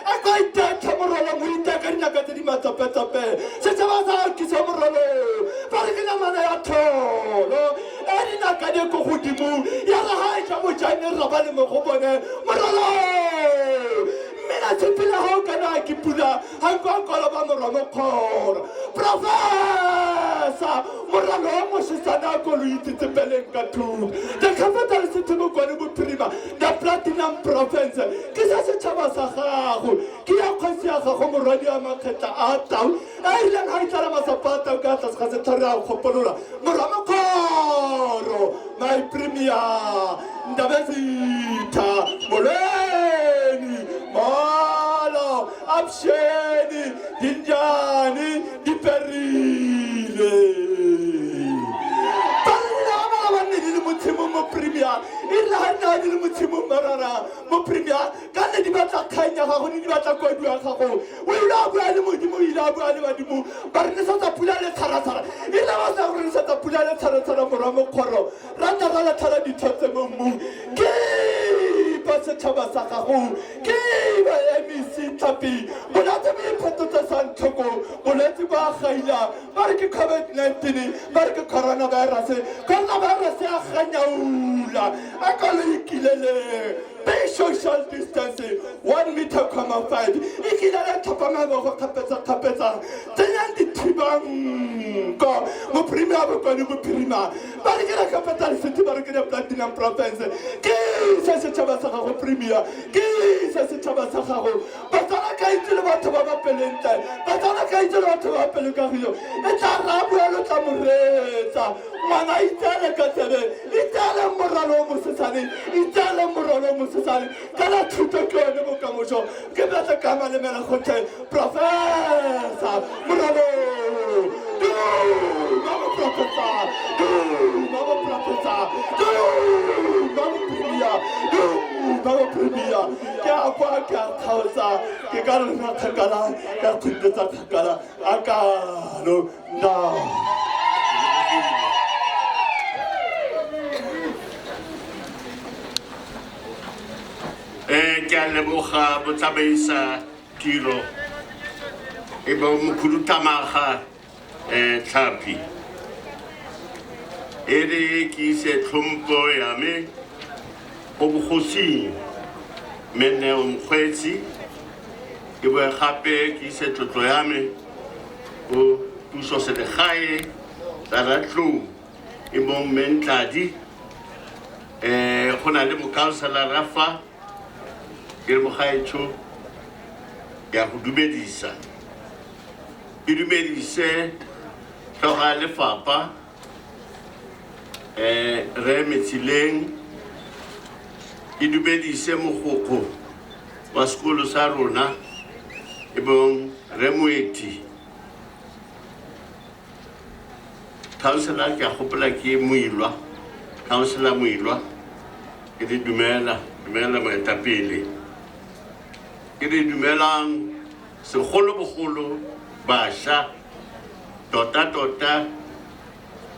A ka itetlha moralong, o iteka dinaka tse di matsopetsope. Setšhaba sa ke se moralong, ba re ke namana ya tholo e dinaka di ko godimo, ya re ga e ja bojane ra ba le mo go bone moralong. Mme na tshepile ga o kana ke pula ga nko a kola ba morwa mokgoro. Professor, moralo wa mosesana a kolo itsetsepeleng ka thuto, the capital city Bokone Bophirima, the platinum province, ke sa setšhaba sa gago, ke ya kgosi ya gago morwadi wa makgetla a tau a ileng ga itlala masapo a tau ka tlase ga setlhare a kgopolola. Morwa mokgoro, my premier, Ndabezitha, molweni, molo, avuxeni, dinjani, diperile. Banna ba ba ne di le mo tshimong mo premier, e rile ga nna di le mo tshimong marara mo premier, ka ne di batla kgang ya gago, ne di batla kodu ya gago. O ba bua le badimo ba re nesetsa pula le tsharatshara e le ba sa go re nesetsa pula le tsharatshara morwa mokgoro ra tla ra latlhela dithotse mo mmung ke ba setšhaba sa gago ke ba MEC Tlhapi bolwetse bo iphetotse sa ntlhoko bolwetse bo a gaila ba re ke COVID-19 ba re ke coronavirus coronavirus ya ganyaula a ka lo ikileleng be social distancing 1 meter comma 5 ikilele tlhopamebogo kgapetsa-kgapetsa tsenyang dithibanko mophirimi wa Bokone Bophirima ba re ke re capital city ba re ke platinum province ke se setšhaba sa gago premier ke se setšhaba sa gago Batswana ka itse le batho ba ba pelentle Batswana ka itse le batho ba ba pelo kagiso e tla raya lo tla moreetsa ngwana itseele ka tsebe itseele moralo o mosesane itseele moralo o mosesane kana thuto ke yone bokamoso ke batla ka malemela gotlhe professor moralo duma moprofessor duma moprofessor duma mopremia duma mopremia ke a kwa ke a kgaotsa ke ka re nna kgakala ka kgwintetsa kgakala a kalo nna. Ke a leboga botsamaisa tiro e bo mokhuduthamaga Tlhapi e re ke ise tlhompo ya me go bogosing mme Mokgweetsi ke boe gape ke ise tlotlo ya me go puso selegae tsa Ratlou e bong mme Ntladi go na le mokhanselara fa ke re mogaetsho ke a go dumedisa ke dumedise tlhogo ya lefapha re Metsileng ke dumedise mogokgo wa sekolo sa rona e bong re Moeti councillor ke a gopola ke Moilwa councillor Moilwa ke re dumela dumela moetapele ke re dumelang segolobogolo bašwa tota-tota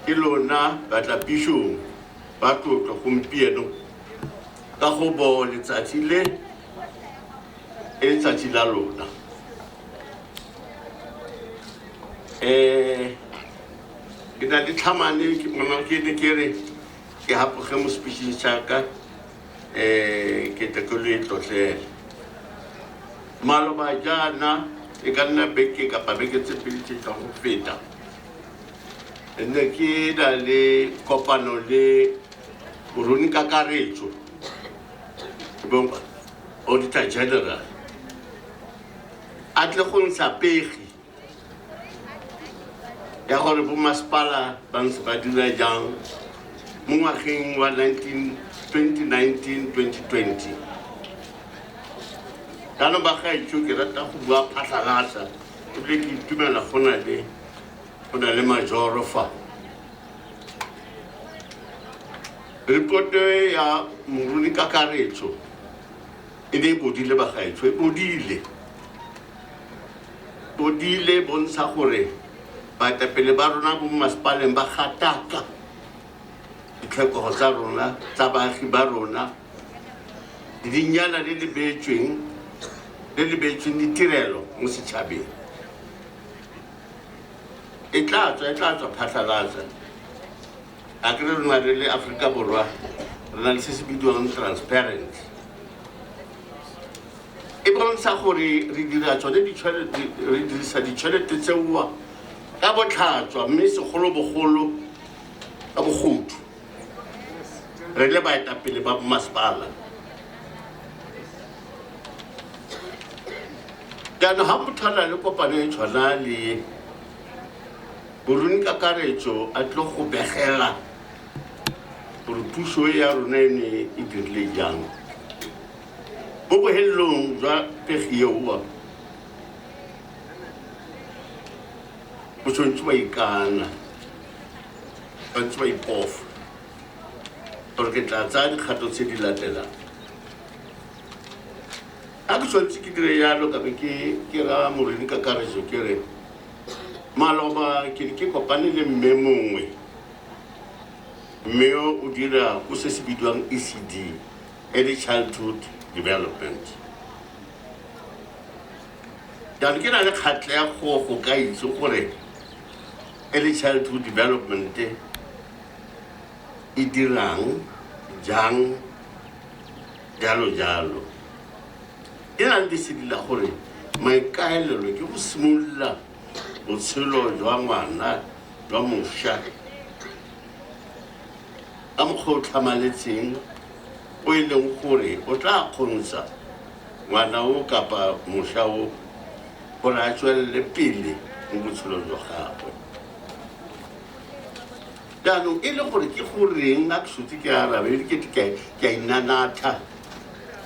ke lona batlapišong ba tlotlo gompieno ka go bo letsatsi le e letsatsi la lona ke na le tlhamane ke bona ke ne ke re ke hapoge mo speecheng sa ka ke tle ke lo e tlotlele maloba jaana e ka nna beke kapa beke tse pedi tse tlang go feta ne ke na le kopano le moroni kakaretso e bong auditor general a tle go ntsha pegi ya gore bo masepala ba ntse ba dira jang mo ngwageng wa 2019-2020 jaanong ba gaetsho ke rata go bua phatlhalatsa ebile ke itumela go na le majoro fa repoto ya moruni kakaretso e ne e bodile bagaetsho e bodile bontsha gore baetapele ba rona bo masepaleng ba gataka ditlhokego tsa rona tsa baagi ba rona dinyana le le beetsweng ditirelo mo setšhabeng e tla tswa phatlhalatsa a ke re rona re le Aforika Borwa re na le se se bidiwang transparent e bontsha gore re dira tsone re dirisa ditšhelete tseoa ka botlhatswa mme segolobogolo ka bogodu re le baetapele ba masepala jaanong ga motho a na le kopano e tshwana le boruni kakaretso a tlo go begela gore puso e ya rona e ne e dirile jang mo bohelelong jwa pegi eoa bo tshwanetse ba ikana ba ntse ba ipofa gore ke tla tsaya dikgato tse di latelang a ke tshwanetse ke dire jalo ka be ke raya moreni kakaretso ke re Maloba ke ne ke kopane le mme mongwe, mme yo o dira ko se se bidiwang ECD, Early Childhood Development. Jaanong ke na le kgatlhego go ka itse gore Early Childhood Development e dirang jang, jalo jalo. E na le lesedi la gore maikaelelo ke go simolola botshelo jwa ngwana jwa mošwa ka mokgwa o tlhamaletseng, o e leng gore o tla kgontsha ngwana o kapa mošwa o gore a tswelele pele mo botshelong jwa gagwe. Jaanong e le gore ke goreng a ke sotse ke arabe, e ke ke a inanatha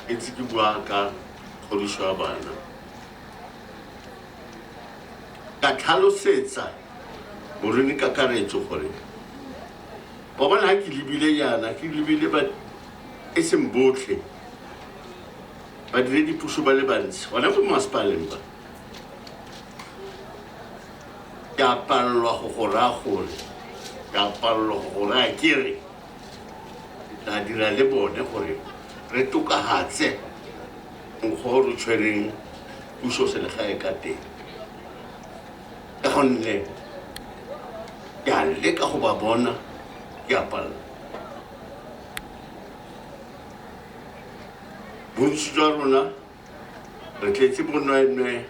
ke ntse ke bua ka kgodiso ya bana. Ka tlhalosetsa moruni kakaretso gore wa bona ha ke lebile jaana, ke lebile ba e seng botlhe badiredipuso ba le bantsi gona ko masepaleng ba, ke a palelwa go go raya gore, ke a palelwa go go raya ke re ke tla dira le bone gore re tokafatse mokgwa o re tshwereng puso selegae ka teng, ka gonne ke a leka go ba bona, ke a palelwa. Bontsi jwa rona re tletse bonweenwee,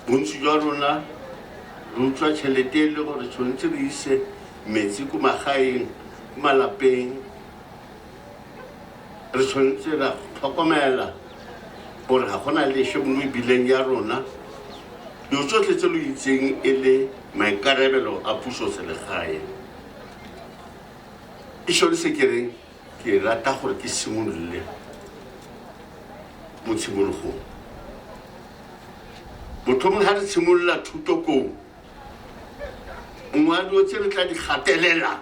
bontsi jwa rona re utswa tšhelete e le gore tshwanetse re ise metsi ko magaeng, ko malapeng. Re tshwanetse ra tlhokomela gore ga gona leswe mo mebileng ya rona. Dilo tsotlhe tse lo itseng e le maikarabelo a puso selegae. Ke sone se ke reng ke rata gore ke simolole mo tshimologong. Motlhomong ga re simolola thuto koo, nngwe ya dilo tse re tla di gatelela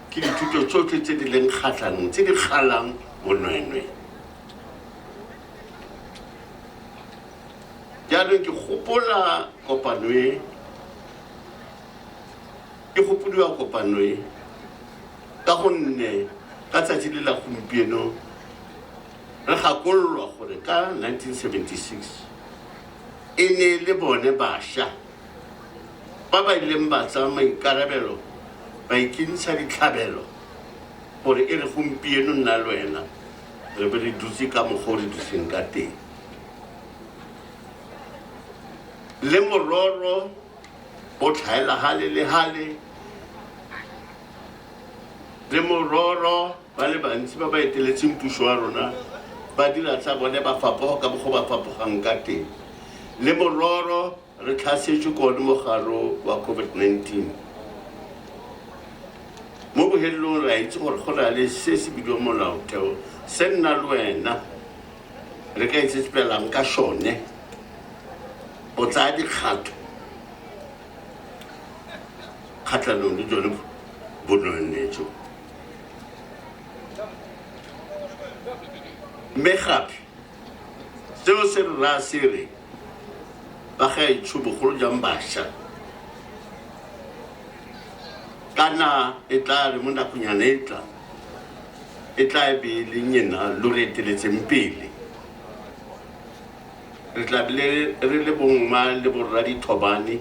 ke dithuto tsotlhe tse di leng kgatlhanong, tse di kgalang bonweenwee. Jaanong ke gopola kopano e, ke gopodiwa kopano e ka gonne ka tsatsi le la gompieno re gakololwa gore ka 1976 e ne e le bone bašwa ba ba ileng ba tsaya maikarabelo, ba ikentsha ditlhabelo gore e re gompieno nna le wena re be re dutse ka mokgwa o re dutseng ka teng. Le mororo o tlhaela hale le hale, le mororo ba le bantsi ba ba eteletseng puso ya rona ba dira tsa bone ba fapoga ka mokgwa ba fapogang ka teng, le mororo re tlhasetswe ke one mogare wa COVID-19. Mo bohelelong re a itse gore go na le se se bidiwang molaotheo, se nna le wena re ka itsetspelang ka sone go tsaya dikgato kgatlhanong le jone bonweenwee jo. Mme gape seo se re raya se re bagaetsho bogolo jang bašwa, kana e tla re mo nakonyana e tla e tla be e le nyena lo re eteletseng pele, re tla be re le bomma le borra dithobane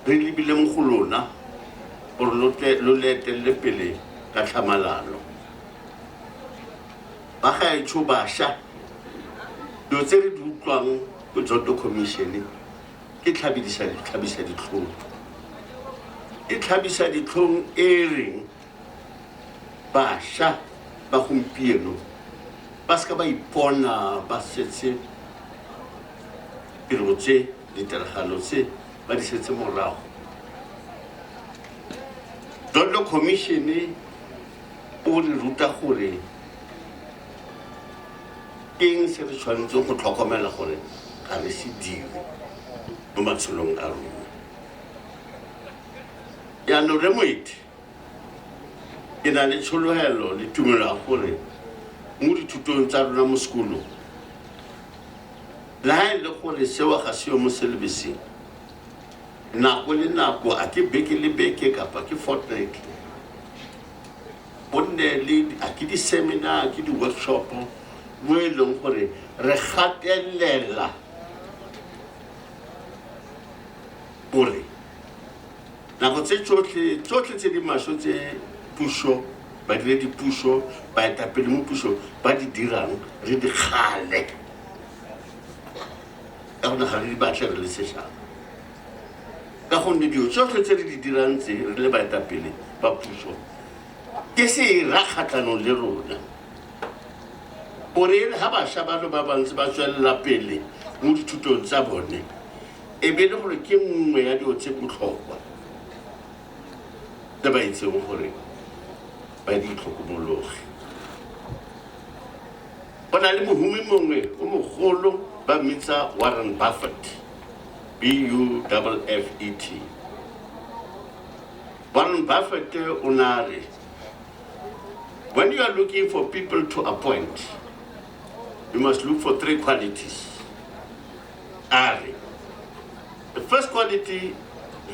re lebile mo go lona gore lo tle lo le etelele pele ka tlhamalalo. Bagaetsho bašwa, dilo tse re di utlwang ko Zondo Commission ke tlhabisa ditlhong, ke tlhabisa ditlhong e reng bašwa ba gompieno ba seka ba ipona ba setse tiro tse, ditiragalo tse ba di setse morago. Zondo Commission o re ruta gore ke eng se re tshwanetseng go tlhokomela gore ga re se dire mo matshelong a rona. Jaanong re Moeti, ke na le tshologelo le tumelo ya gore mo dithutong tsa rona mo sekolong Le ha e le gore seo ga seo mo selebeseng, nako le nako, a ke beke le beke kapa ke fortnightly, go nne le a ke di-seminar, ke di-workshop mo e leng gore re gatelela gore nako tse tsotlhe tsotlhe tse di maswe tse puso, badiredi puso, baetapele mo puso ba di dirang, re di kgale, ka gonne ga re di batle re le setšhaba, ka gonne dilo tsotlhe tse re di dirang tse re le baetapele ba puso ke sera kgatlhanong le rona. Gore e re ga bašwa bano ba bantsi ba tswelela pele mo dithutong tsa bone, e be le gore ke nngwe ya dilo tse botlhokwa tse ba itseng gore ba di itlhokomologe. Go na le mohumi mongwe o mogolo ba mmitsa Warren Buffett, Buffet. Warren Buffett o ne a re, when you are looking for people to appoint, you must look for three qualities. A re, the first quality,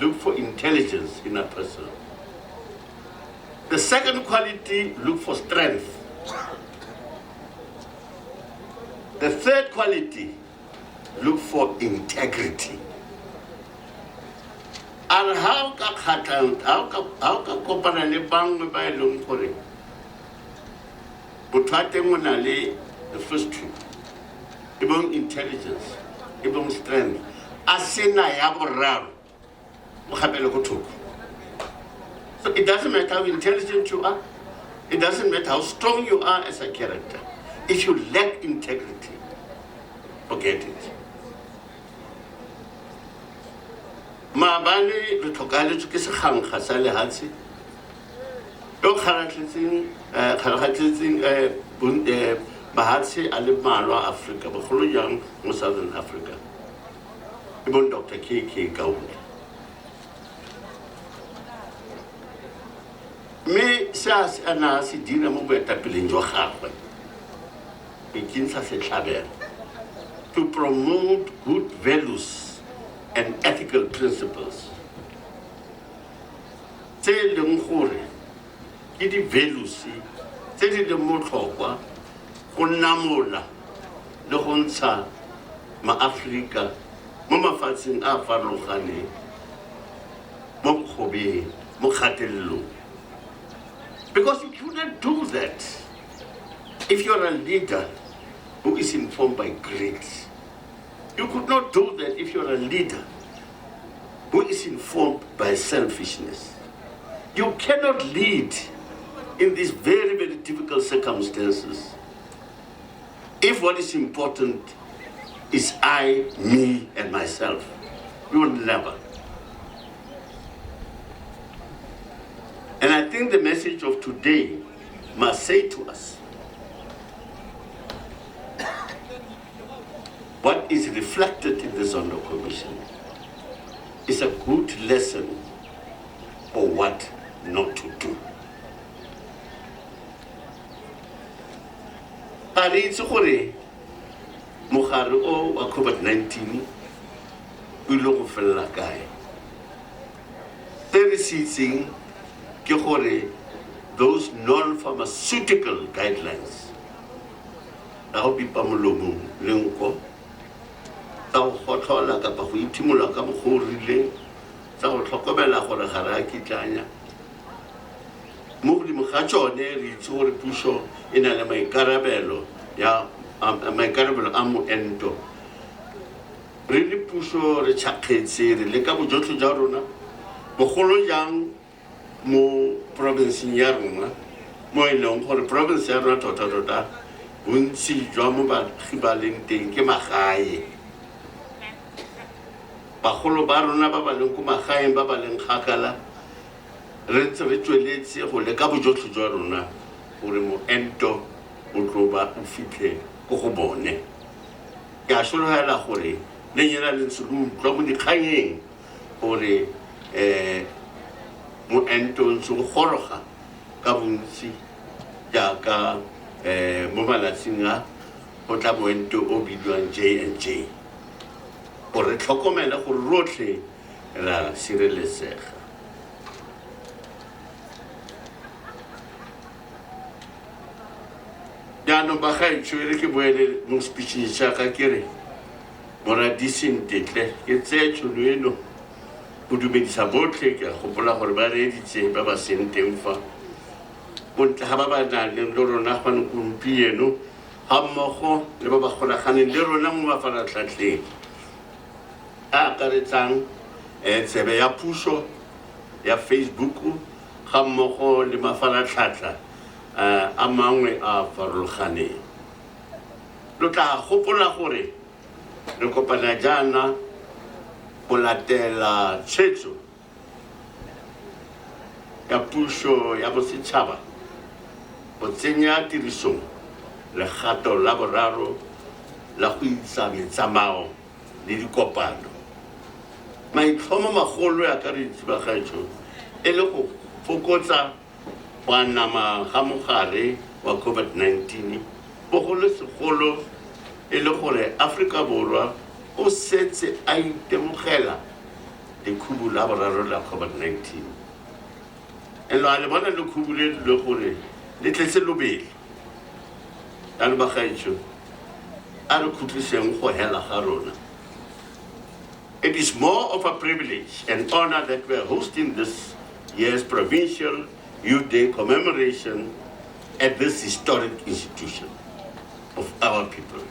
look for intelligence in a person. The second quality, look for strength. The third quality, look for integrity. A re ha o ka kgatlhang, ha o ka kopana le bangwe ba e leng gore motho wa teng o na le the first two, e bong intelligence, e bong strength, a sena ya boraro, o gapele ko thoko. So it doesn't matter how intelligent you are, it doesn't matter how strong you are as a character. If you lack integrity, forget it. Maabane re tlhokahaletswe ke segankga sa lehatshe yo kgaratlhetseng mahatshe a le mmalwa a Afrika, bogolo jang mo Southern Africa, e bong Dr. KK Kaunda. Mme se a se a na a se dira mo boetapeleng jwa gagwe, go ikentsha setlhabelo to promote good values and ethical principles tse e leng gore ke di-values tse di leng botlhokwa go namola le go ntsha maAforika mo mafatsheng a a farologaneng, mo bokgobeng, mo kgatelelong. Because you couldn't do that if you're a leader who is informed by greed. You could not do that if you're a leader who is informed by selfishness. You cannot lead in these very, very difficult circumstances if what is important is I, me, and myself. You will never. And I think the message of today must say to us, what is reflected in the Zondo Commission is a good lesson for what not to do. Ga re itse gore mogare o wa COVID-19 o ile go felela kae. Se re se itseng ke gore those non-pharmaceutical guidelines tsa go bipa molomo le nko, tsa go gotlhola kapa go ithimola ka mokgwa o rileng, tsa go tlhokomela gore ga re a kitlanya, mo godimo ga tsone re itse gore puso e na le maikarabelo ya maikarabelo a moento. Re le puso re tšhakgetse, re leka bojotlhe jwa rona, bogolo jang mo provinceng ya rona, mo e leng gore province ya rona tota-tota bontsi jwa mo baagi ba leng teng ke magae. Bagolo ba rona ba ba leng ko magaeng, ba ba leng kgakala, re ntse re tsweletse go leka bojotlhe jwa rona gore moento o tlo ba o fitlhe ko go bone. Ke a sologela gore le nyena le ntse le utlwa mo dikganyeng gore moento o ntse o goroga ka bontsi, jaaka mo malatsing a go tla moento o bidiwang J and J. Gore tlhokomele gore rotlhe ra sireletsega. Jaanong bagaetsho, e re ke boele mo speecheng sa ka, ke re moradisi ntetle ke tseye tšhono eno go dumedisa botlhe. Ke a gopola gore ba reeditse ba ba seng teng fa, bontle ga ba ba nang le rona fano gompieno, ga mmogo le ba ba golaganeng le rona mo mafaratlhatlheng a akaretsang tsebe ya puso ya Facebook, ga mmogo le mafaratlhatlha a mangwe a farologaneng. Lo tla gopola gore re kopana jaana go latela tshwetso ya puso ya bosetšhaba go tsenya tirisong legato la boraro la go itsa metsamao le dikopano. Maitlhomo magolo ya ka re itse bagaetsho e le go fokotsa go anama ga mogare wa COVID-19, bogolosegolo e le gore Aforika Borwa o setse a itemogela lekhubu la boraro la COVID-19. And lo a le bona lekhubu le le gore le tletse lobelo. Jaanong bagaetsho, a re khutliseng go hela ga rona. It is more of a privilege and honor that we are hosting this year's Provincial Youth Day commemoration at this historic institution of our people,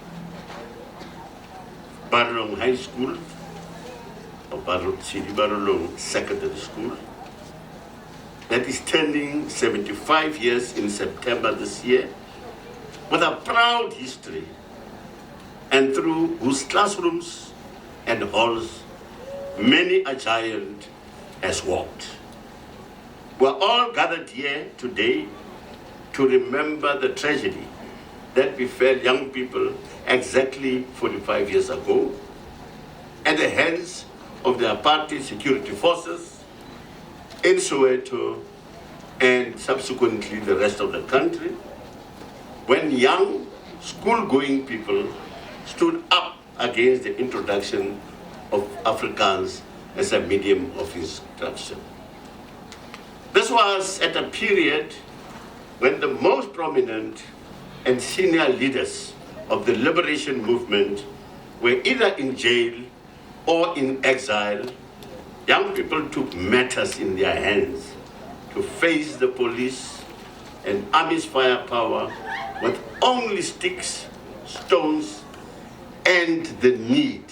Barolong High School, or Tshidi Barolong Secondary School, that is turning 75 years in September this year, with a proud history, and through whose classrooms and halls many a giant has walked. We're all gathered here today to remember the tragedy that befell young people exactly 45 years ago at the hands of the apartheid security forces in Soweto and subsequently the rest of the country, when young school-going people stood up against the introduction of Afrikaans as a medium of instruction. This was at a period when the most prominent and senior leaders of the liberation movement were either in jail or in exile. Young people took matters in their hands to face the police and army's firepower with only sticks, stones, and the need.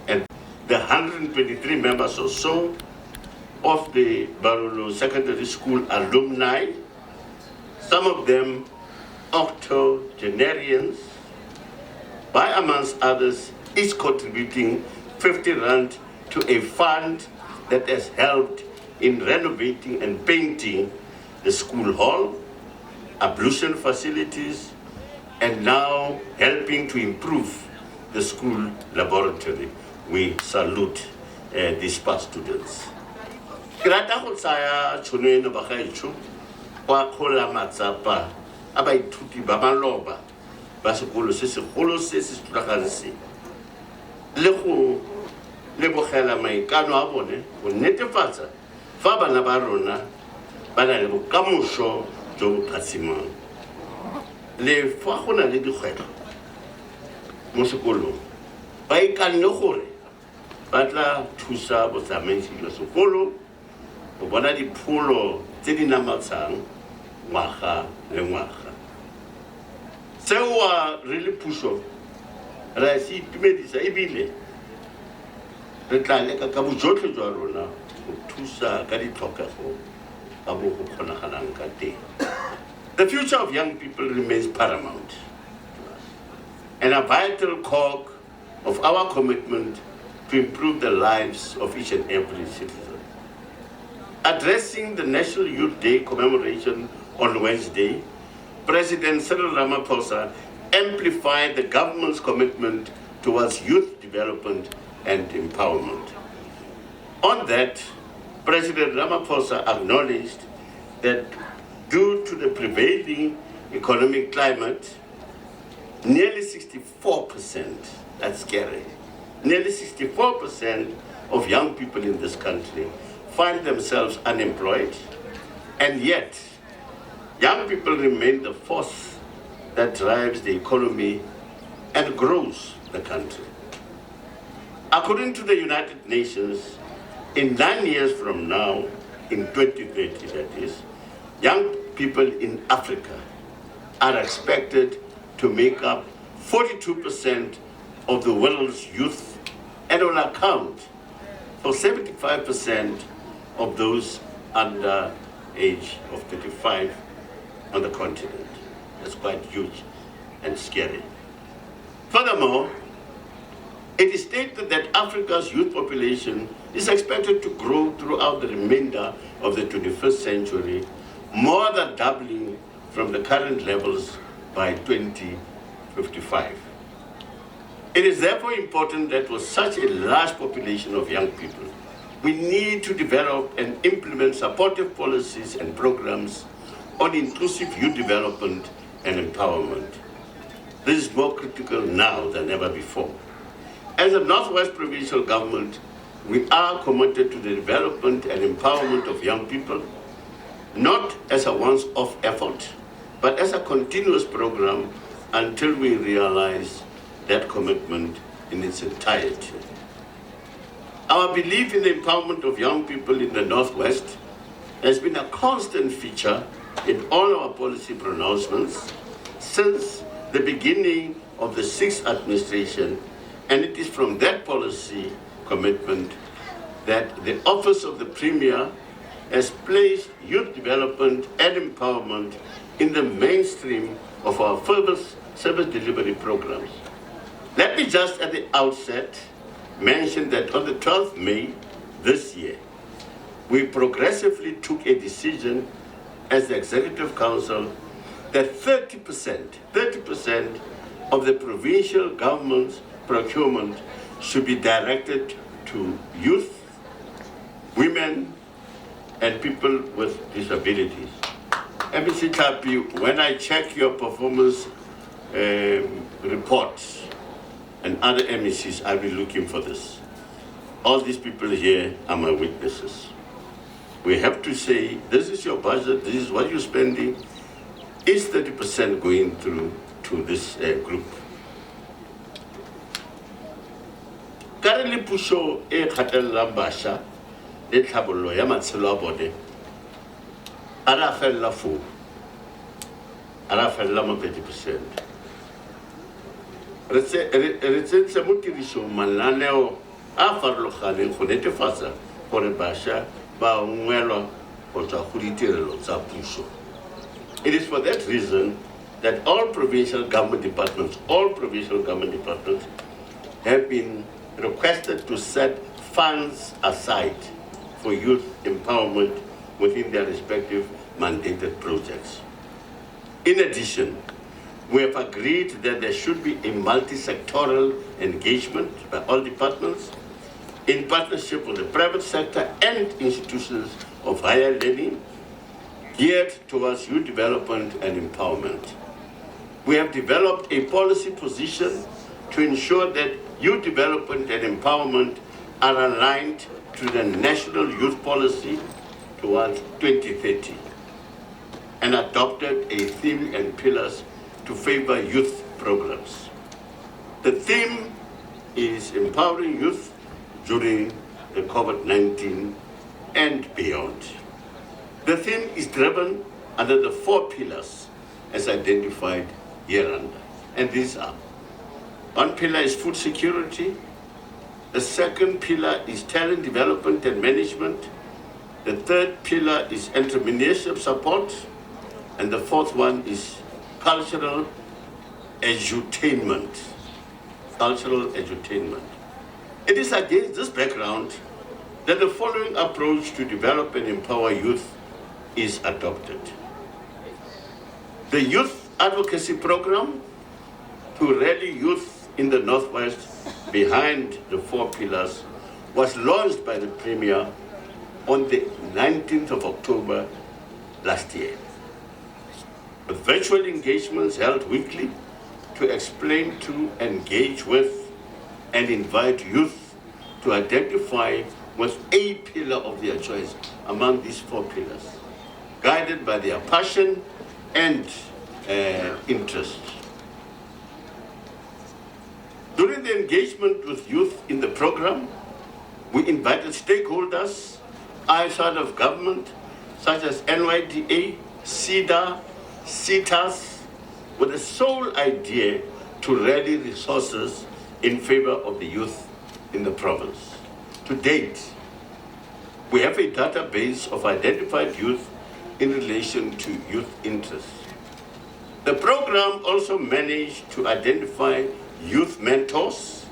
And the 123 members or so of the Barolong Secondary School alumni, some of them octogenarians, by amongst others, is contributing 50 rand to a fund that has helped in renovating and painting the school hall, ablution facilities, and now helping to improve the school laboratory. We salute these past students. Ke rata go tsaya tšhono eno bagaetsho go akgola matsapa a baithuti ba maloba ba sekolo se segolo se se thulagang se, le go lebogela maikano a bone go netefatsa fa bana ba rona ba na le bokamoso jo bo phatsimang. Le fa go na le dikgwetlho mo sekolong, ba ikanne gore ba tla thusa botsamaisi jwa sekolo go bona dipholo tse di namatshang ngwaga le ngwaga. Seo re le puso re a se itumedisa, ebile re tla leka ka bojotlhe jwa rona go thusa ka ditlhokego ka bo go kgonagalang ka teng. The future of young people remains paramount and a vital cog of our commitment to improve the lives of each and every citizen. Addressing the National Youth Day commemoration on Wednesday, President Cyril Ramaphosa amplified the government's commitment towards youth development and empowerment. On that, President Ramaphosa acknowledged that due to the prevailing economic climate, nearly 64%, that's scary, Nearly 64% of young people in this country find themselves unemployed, and yet young people remain the force that drives the economy and grows the country. According to the United Nations, in 9 years from now, in 2030 that is, young people in Africa are expected to make up 42% of the world's youth and will account for 75% of those under age of 35 on the continent. That's quite huge and scary. Furthermore, it is stated that Africa's youth population is expected to grow throughout the remainder of the 21st century, more than doubling from the current levels by 2055. It is therefore important that with such a large population of young people, we need to develop and implement supportive policies and programs on inclusive youth development and empowerment. This is more critical now than ever before. As a Northwest Provincial Government, we are committed to the development and empowerment of young people, not as a once-off effort, but as a continuous program until we realize that commitment in its entirety. Our belief in the empowerment of young people in the Northwest has been a constant feature in all our policy pronouncements since the beginning of the 6th administration, and it is from that policy commitment that the Office of the Premier has placed youth development and empowerment in the mainstream of our service delivery programs. Let me just at the outset mention that on the 12th May this year, we progressively took a decision as the Executive Council that 30% of the provincial government's procurement should be directed to youth, women, and people with disabilities. MEC Tlhapi, when I check your performance reports and other MECs, I'll be looking for this. All these people here are my witnesses. We have to say, this is your budget, this is what you're spending. Is 30% going through to this group? Currently, puso e kgatellang bašwa le tlhabollo ya matshelo a bone a ra fella foo, a ra fella mo 30%. Re tsentse mo tirisong mananeo a farologaneng go netefatsa gore bašwa ba ungwelwa go tswa go ditirelo tsa puso. It is for that reason that all provincial government departments have been requested to set funds aside for youth empowerment within their respective mandated projects. In addition, we have agreed that there should be a multi-sectoral engagement by all departments in partnership with the private sector and institutions of higher learning geared towards youth development and empowerment. We have developed a policy position to ensure that youth development and empowerment are aligned to the national youth policy towards 2030 and adopted a theme and pillars to favor youth programs. The theme is empowering youth during the COVID-19 and beyond. The theme is driven under the four pillars as identified hereunder. And these are: one pillar is food security, the second pillar is talent development and management, the third pillar is entrepreneurship support, and the fourth one is cultural edutainment. Cultural edutainment. It is against this background that the following approach to develop and empower youth is adopted. The Youth Advocacy Program to rally youth in the Northwest behind the four pillars was launched by the Premier on the 19th of October last year, with virtual engagements held weekly to explain to, engage with, and invite youth to identify with a pillar of their choice among these four pillars, guided by their passion and interest. During the engagement with youth in the program, we invited stakeholders outside of government, such as NYDA, SEDA, CETAS, with the sole idea to rally resources in favor of the youth in the province. To date, we have a database of identified youth in relation to youth interests. The program also managed to identify youth mentors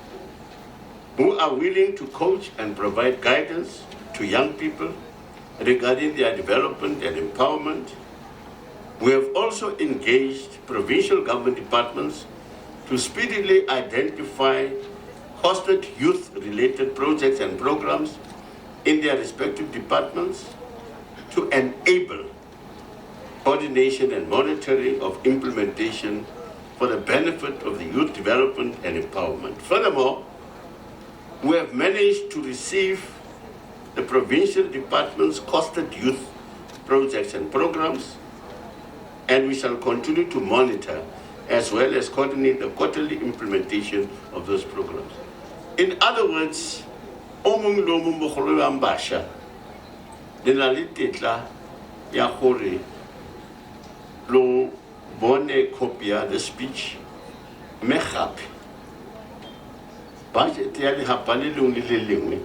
who are willing to coach and provide guidance to young people regarding their development and empowerment. We have also engaged provincial government departments to speedily identify costed youth-related projects and programs in their respective departments to enable coordination and monitoring of implementation for the benefit of the youth development and empowerment. Furthermore, we have managed to receive the provincial department's costed youth projects and programs, and we shall continue to monitor as well as coordinate the quarterly implementation of those programs. In other words, o mongwe le o mongwe mogolo wa bašwa le na le tetla ya gore lo bone copy ya the speech, mme gape budget ya lefapha le lengwe le le lengwe,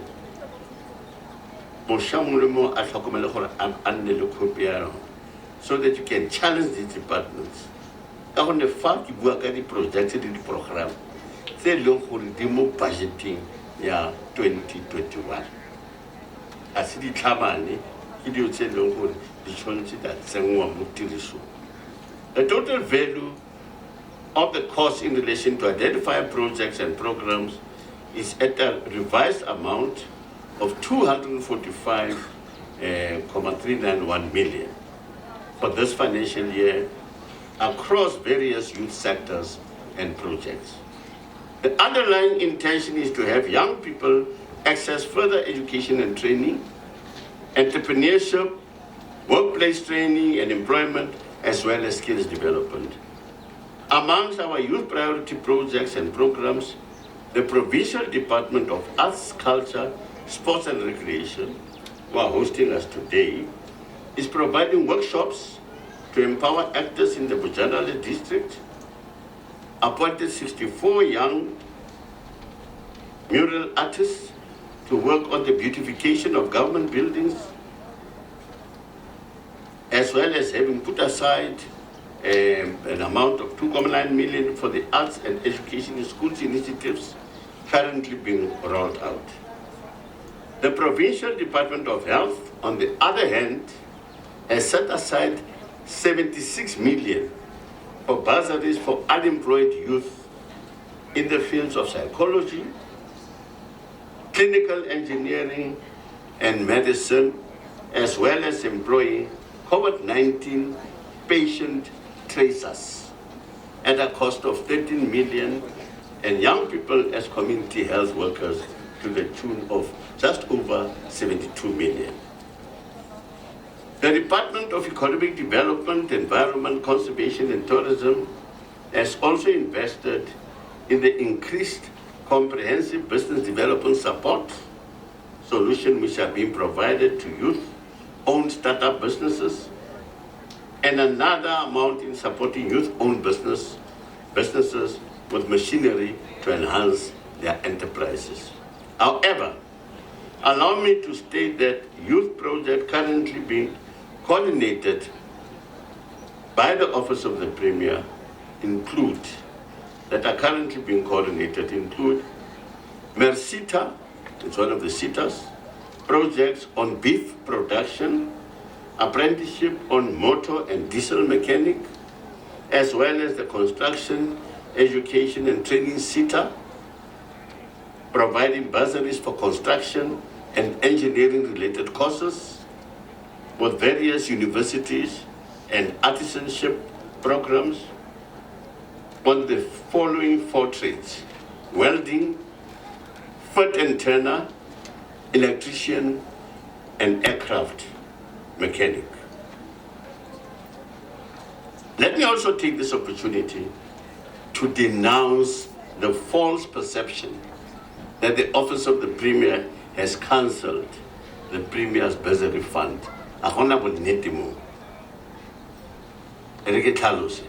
mošwa mongwe le mongwe a tlhokomele gore a nne le copy ya yone, so that you can challenge these departments. Ka gonne fa ke bua ka di-projects le di-program tse e leng gore di mo budgeting ya 2021, ga se ditlhamane, ke dilo tse e leng gore di tshwanetse di a tsenngwa mo tirisong. The total value of the cost in relation to identify projects and programs is at a revised amount of 245.391 million for this financial year across various youth sectors and projects. The underlying intention is to have young people access further education and training, entrepreneurship, workplace training and employment, as well as skills development. Amongst our youth priority projects and programs, the Provincial Department of Arts, Culture, Sports and Recreation, who are hosting us today, is providing workshops to empower actors in the Bojanala district, appointed 64 young mural artists to work on the beautification of government buildings, as well as having put aside an amount of 2.9 million for the arts and education in schools initiatives currently being rolled out. The Provincial Department of Health, on the other hand, has set aside 76 million for bursaries for unemployed youth in the fields of psychology, clinical engineering, and medicine, as well as employing COVID-19 patient tracers at a cost of 13 million and young people as community health workers to the tune of just over 72 million. The Department of Economic Development, Environment, Conservation and Tourism has also invested in the increased comprehensive business development support solution which are being provided to youth-owned startup businesses, and another amount in supporting youth-owned businesses with machinery to enhance their enterprises. However, allow me to state that youth project currently being coordinated by the Office of the Premier include, that are currently being coordinated include Mercita, it's one of the SETAs, projects on beef production, apprenticeship on motor and diesel mechanic, as well as the construction, education and training SETA, providing bursaries for construction and engineering related courses with various universities and artisanship programs on the following four trades: welding, Fit and turner, electrician, and aircraft mechanic. Let me also take this opportunity to denounce the false perception that the Office of the Premier has cancelled the Premier's Bursary Fund. A gona bonnete moo. E re ke tlhalose.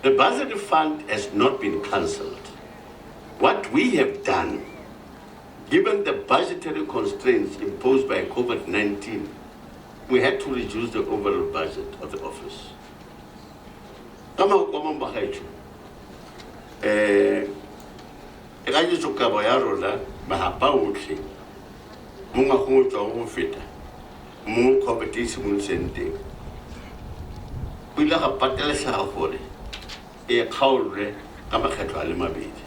The bursary fund has not been cancelled. What we have done, given the budgetary constraints imposed by COVID-19, we had to reduce the overall budget of the office. Ka mafoko a mangwe bagaetsho, e ka jetso kabo ya rona magapa otlhe mo ngwageng o tswang go feta mo COVID e simolotseng teng, go ile ga patelesega gore e kgaolwe ka makgetlho a le mabedi.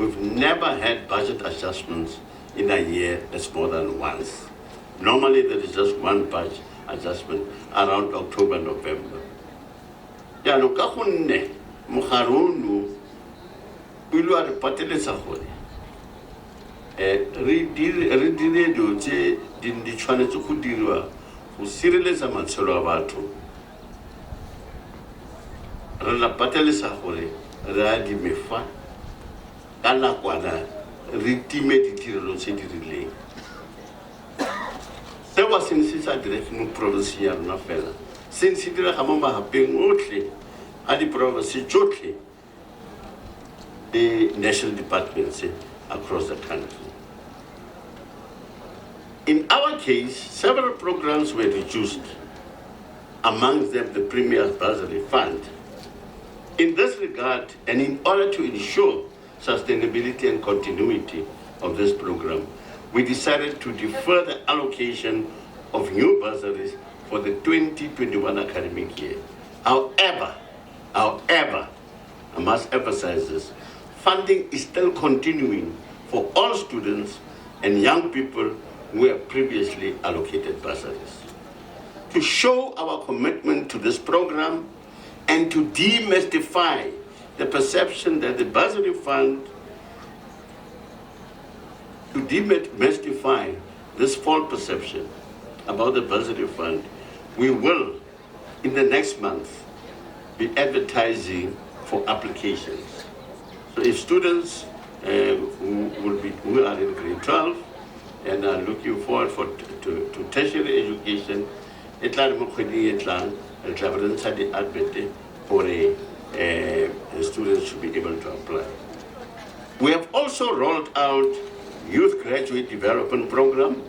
We've never had budget adjustments in a year that's more than once. Normally there is just one budget adjustment around October, November. Jaanong ka gonne mogare ono o ile wa re pateletsa gore re dire dilo tse di di tshwanetse go diriwa go sireletsa matshelo a batho, re la pateletsa gore re adime fa ka nakwana re time ditirelo tse di rileng. Seo se ne se sa direge mo provinseng ya rona fela, se ne se direga mo magapeng otlhe a diprovinse tsotlhe le national departments across the country. In our case, several programs were reduced, among them the Premier's Bursary Fund. In this regard, and in order to ensure sustainability and continuity of this program, we decided to defer the allocation of new bursaries for the 2021 academic year. However, I must emphasize this, funding is still continuing for all students and young people who were previously allocated bursaries. To show our commitment to this program and to demystify the perception that the bursary fund, to demystify this false perception about the bursary fund, we will, in the next month, be advertising for applications. So if students who are in grade 12 and are looking forward to tertiary education, e tla re mo kgweding e tlang, re tla be re ntsha di-advert gore students should be able to apply. We have also rolled out Youth Graduate Development Program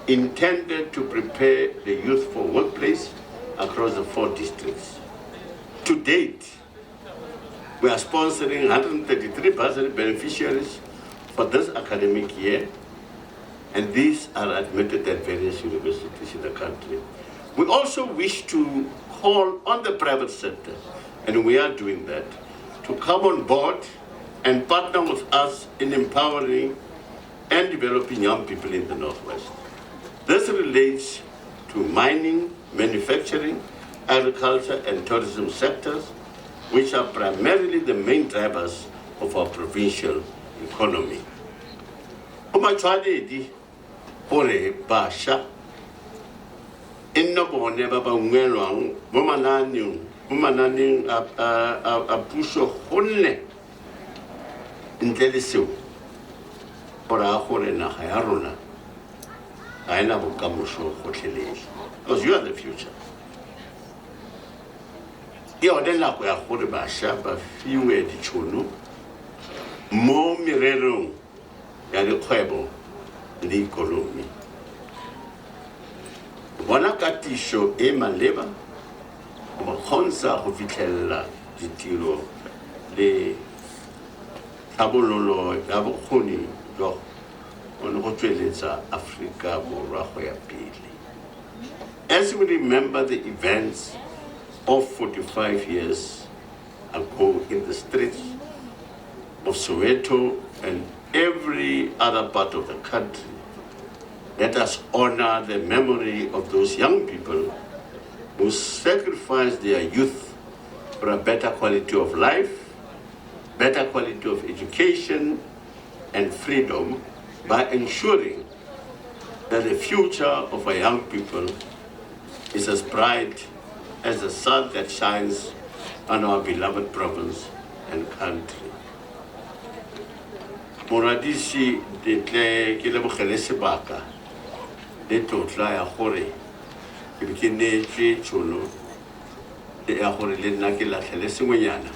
intended to prepare the youth for workplace across the 4 districts. To date, we are sponsoring 133 bursary beneficiaries for this academic year, and these are admitted at various universities in the country. We also wish to call on the private sector, and we are doing that, to come on board and partner with us in empowering and developing young people in the Northwest. This relates to mining, manufacturing, agriculture, and tourism sectors, which are primarily the main drivers of our provincial economy. Go matshwanedi gore bašwa e nne bone ba ba ungwelwang mo mananeng a puso, gonne ntle le seo go raya gore naga ya rona ga ena bokamoso gotlhelele, because you are the future. Ke yone nako ya gore bašwa ba fiwe ditšhono mo mererong ya dikgwebo le ikonomi. Bona katiso e maleba go ba kgontsha go fitlhelela ditiro le tlhabololo ya bokgoni jwa go tsweletsa Afrika Borwa go ya pele. As we remember the events of 45 years ago in the streets of Soweto and every other part of the country, let us honor the memory of those young people who sacrificed their youth for a better quality of life better quality of education, and freedom by ensuring that the future of our young people is as bright as the sun that shines on our beloved province and country. Moradisi letle ke lebogele sebaka le tlotla ya gore ke be ke neetswe tšhono ya gore le nna ke latlhele sengwenyana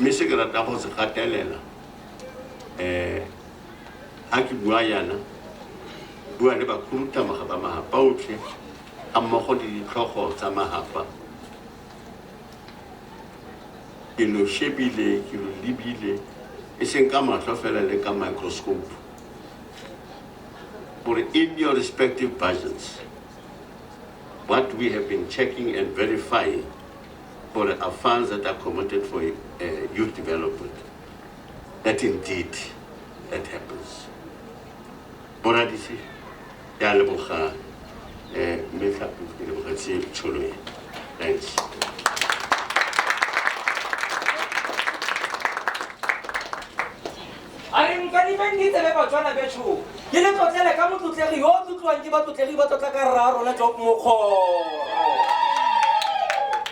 mme se ke ratang go se gatelela um ga ke bua yana bua le bakhuruthamaga ba mahapa otlhe ga mmogo le ditlhogo tsa mahapa ke lo shebile ke lo lebile e seng ka matlho fela le ka microscope gore in your respective budgets what we have been checking and verifying for the funds that are committed for youth development, that indeed that happens. Boradisi, ke a leboga mme gape ke lebogetse tšhono e. Thanks. A re nkadimeng ditsebe Batswana betsho ke le tlotlele ka motlotlegi yo o tlotliwang ke batlotlegi ba tlotla ka rra rona Job Mokgoro.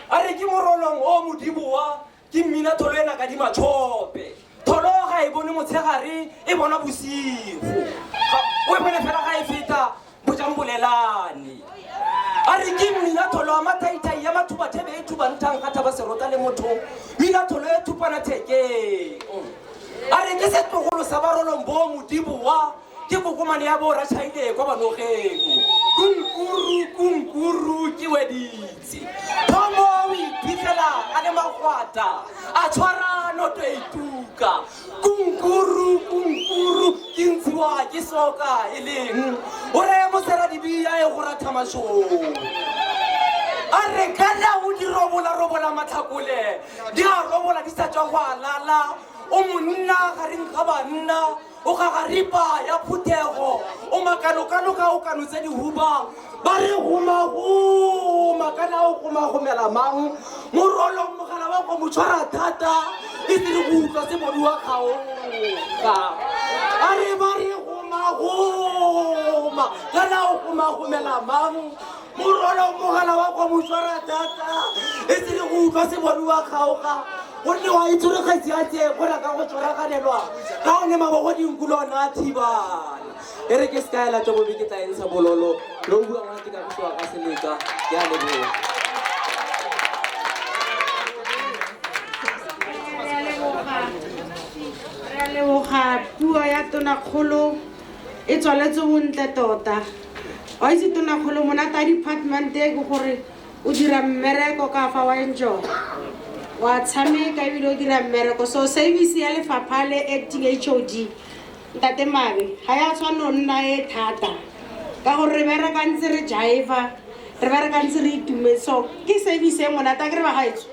A re ke morolong o modimo wa ke mmina tholo ena ka dimatshope. Tholo ga e bone motshegare e bona bosigo. O e bone fela ga e feta bojang bolelane. A re ke mmina tholo wa mathaithai ya mathubathebe e thubantang ga thaba serota le motho mmina tholo e thupana thekeng. A re ke setlogolo sa barolong bo modimo wa ke kokomane ya bo ratšhaile kwa banogeng. Kunkuru kunkuru ke weditse. Thomo o iphitlhela a le magwata a tshwara noto e tuka. Kunkuru kunkuru ke ntshiwa ke soka e leng o reye moseradibi a ye go ratha mašong. A re kana o di robola-robola matlhakole di a robola di sa tswa go a lala o monna gareng ga banna o gagaripa ya phuthego o makalokaloka o kanotse dihuba ba re gomagoma kana o gomagomela mang morolong mogala wa go mo tshwara thata e se re go utlwa se bodiwa kgaoga a re ba re gomagoma kana o gomagomela mang morolong mogala wa go mo tshwara thata e se re go utlwa se bodiwa kgaoga gonne wa itse gore kgetsi ya teng go ka go tshwaraganelwa ka one mabogo dinku le one a thibana e re ke se ka ela tsobobe ke tla entsha bololo lo bua ngwana ke ka kusiwa ka seleka ke a leboga. Re a leboga puo ya tonakgolo e tswaletse bontle tota. Wa itse tonakgolo monate a department e ke gore o dira mmereko ka fa wa enjoy wa tshameka ebile o dira mmereko. So service ya lefapha le acting HOD ntate Mabe ga ya tshwanno nna e thata ka gore re bereka ntse re jiva re bereka ntse re itumetse. So ke service e monate a ke re bagaetsho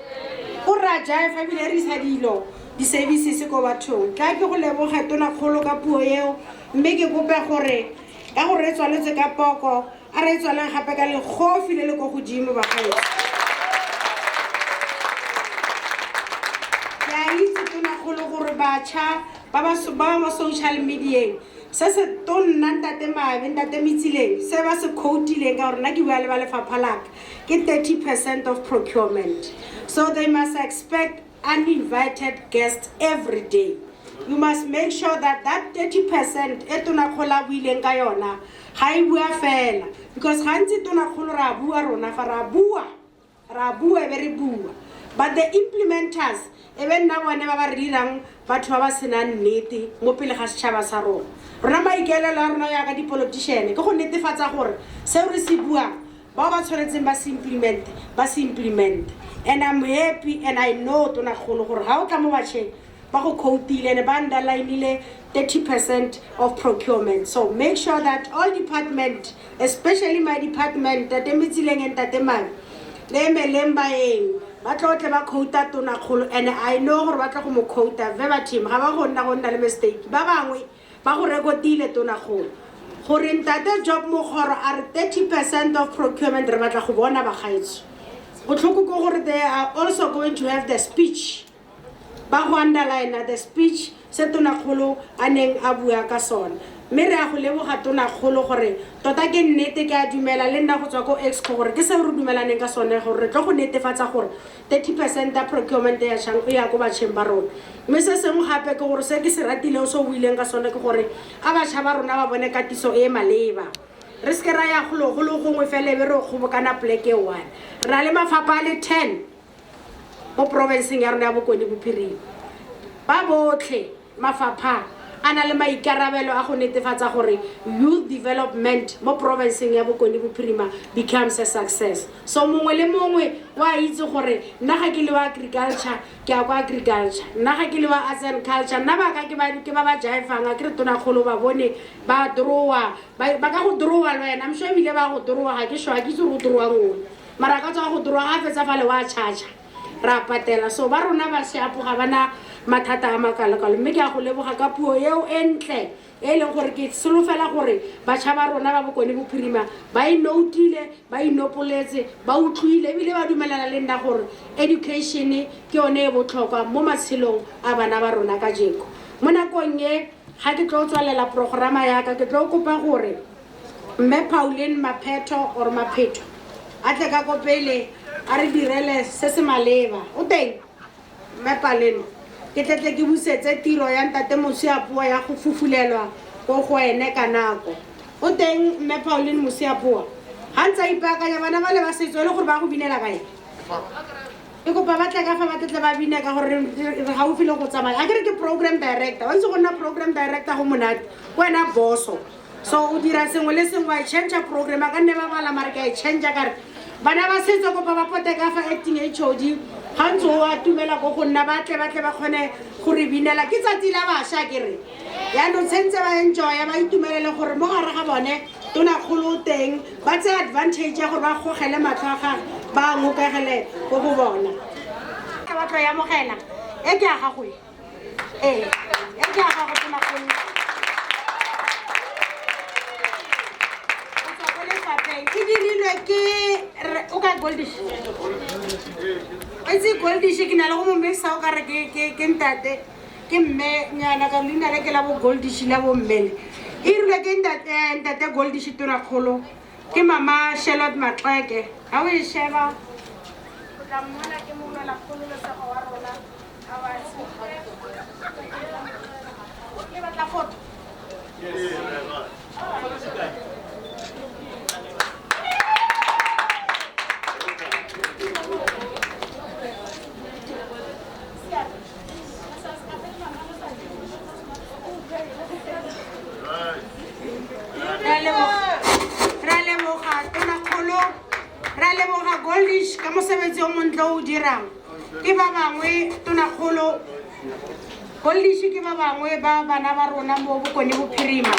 o re a jiva ebile re isa dilo di-services ko bathong. Tla ke go leboge tonakgolo ka puo eo mme ke kope gore ka gore re tswaletse ka poko a re tswaleng gape ka legofi le le ko godimo bagaetsho. Ke a itse tonakgolo gore batjha ba ba mo social medieng se se tonna ntate Mabe ntate Metsileng se ba se quotileng ka gore nna ke bua le ba lefapha laka ke 30% of procurement. So they must expect uninvited guests every day. You must make sure that that 30% e tonakgolo a buileng ka yona ga e bua fela because gantsi tonakgolo re a bua rona fa re a bua e be re bua but the implementers e be nna bone ba ba re dirang batho ba ba senang nnete mo pele ga setšhaba sa rona. Rona maikaelelo a rona yaka di-politician ke go netefatsa gore seo re se buang bao ba tshwanetseng ba se implement ba se implement. And I'm happy and I know tonakgolo gore ga o tla mo batšheng ba go quotile and ba underlinile 30% of procurement. So make sure that all department, especially my department, Tate Metsileng and Tate Mabe, le emeleng baeng ba tlo tle ba quota tonakgolo and I know gore ba tla go mo quota verbatim ga ba go nna go nna le mistake. Ba bangwe ba go rekotile tonakgolo gore ntate Job Mokgoro a re 30% of procurement re batla go bona bagaetsho. Botlhoko ke gore they are also going to have the speech. Ba go underline the speech se tonakgolo a neng a bua ka sone. Mme re a go leboga tonakgolo gore tota ke nnete ke a dumela le nna go tswa ko exco gore ke seo re dumelaneng ka sone gore re tlo go netefatsa gore 30% ya procurement ya chang e ya ko batšheng ba rona. Mme se sengwe gape ke gore se ke se ratileng se o buileng ka sone ke gore a batšha ba rona ba bone katiso e e maleba. Re seke ra ya golo go le gongwe fela e be re kgobokana poleke e one. Re na le mafapha a le 10 mo porofenseng ya rona ya Bokone Bophirima. Ba botlhe mafapha a na le maikarabelo a go netefatsa gore youth development mo porofenseng ya Bokone Bophirima becomes a success. So mongwe le mongwe wa itse gore nna ga ke le wa agriculture ke ya kwa agriculture, nna ga ke le wa arts and culture, nna ba ka ke ba ba jaefang a ke re tonakgolo ba bone ba drawa, ba ka go drawa le wena, I'm sure ebile ba go drawa, ga ke sure, ga ke itse gore o drawa ngwe, mara ka tswa go drawa ga fetsa fale wa charge ra patela. So ba rona ba shapo ga bana mathata a makalokalo. Mme ke a go leboga ka puo eo e ntle e leng gore ke solofela gore batšha ba rona ba Bokone Bophirima ba e noutile, ba inopoletse, ba utlwile ebile ba dumelana le nna gore education ke yone e botlhokwa mo matshelong a bana ba rona kajeko. Mo nakong e ga ke tlo tswalela programa yaka, ke tlo kopa gore mme Pauline Mapheto or Mapheto a tle ka ko pele a re direle se se maleba. O teng mme Pauline? Ke tletle ke busetse tiro ya ntate Mosiapoa ya go fufulelwa ko go ene ka nako. O teng mme Pauline Mosiapoa? Ga ntse a ipaakanya, bana ba le ba setso e le gore ba go binela kae? Ke kopa ba tle ka fa ba tletle ba bine ka gore re gaufi le go tsamaya. A ke re ke program director, wa itse go nna program director go monate, ke wena boso. So o dira sengwe le sengwe, wa e change program, a ka nne ba bala mare ke a e change ka re bana ba setso kopa ba pote ka fa acting HOD ga ntse o atumela ko go nna, ba tle ba tle ba kgone go re binela. Ke tsatsi la bašwa ke re, yaanong tshwantse ba enjoye, ba itumelele gore mo gare ga bone tonakgolo o teng, ba tseye advantage ya gore ba gogele matlho a gagwe, ba ngokegele ko go bona. Ba tlo e amogela e ke ya gago e, ee e ke ya gago tonakgolo. O tswa ko lefapheng, e dirilwe ke o ka Goldish. O itse Goldish ke na le go mo mixa o kare ke ntate, ke mme nyana ka leina le ke la bo Goldish la bo mmele. E dirilwe ke ntate Goldish tonakgolo, ke mama Charlotte Maxeke. Ha o e sheba o tla mmona ke molwela kgololosego wa rona. A wa le batla photo? Re a leboga tonakgolo, re a leboga Goldish ka mosebetsi o montle o dirang. Ke ba bangwe tonakgolo Goldish ke ba bangwe ba bana ba rona mo Bokone Bophirima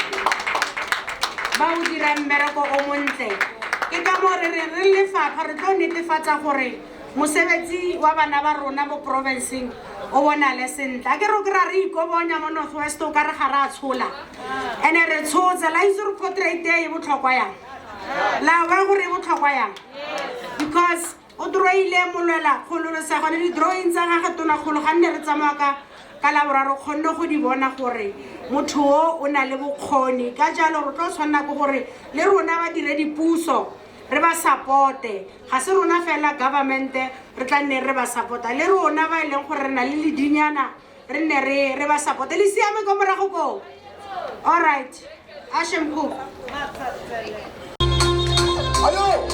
ba o dirang mmereko o montle. Ke ka moo re re re lefapha re tlo netefatsa gore mosebetsi wa bana ba rona mo provinceng o bonale sentle. A ke re o kry-a re ikobonya mo North West o ka re ga re a tshola, and-e re tshotse. La itse gore portrait e botlhokwa yang? La wa gore e botlhokwa yang? Because o drawile molwela kgololosego le di-drawing tsa gage tonakgolo, ga nne re tsamaya ka laboraro kgonne go di bona gore motho o na le bokgoni. Ka jalo re tlo tshwanela ke gore le rona ba dire dipuso re ba supporte. Ga se rona fela government re tla nne re ba supporta, le rona ba e leng gore re na le ledinyana re nne re ba supporte. Le siame ko morago koo? All right, Ashemkhu. Ayo!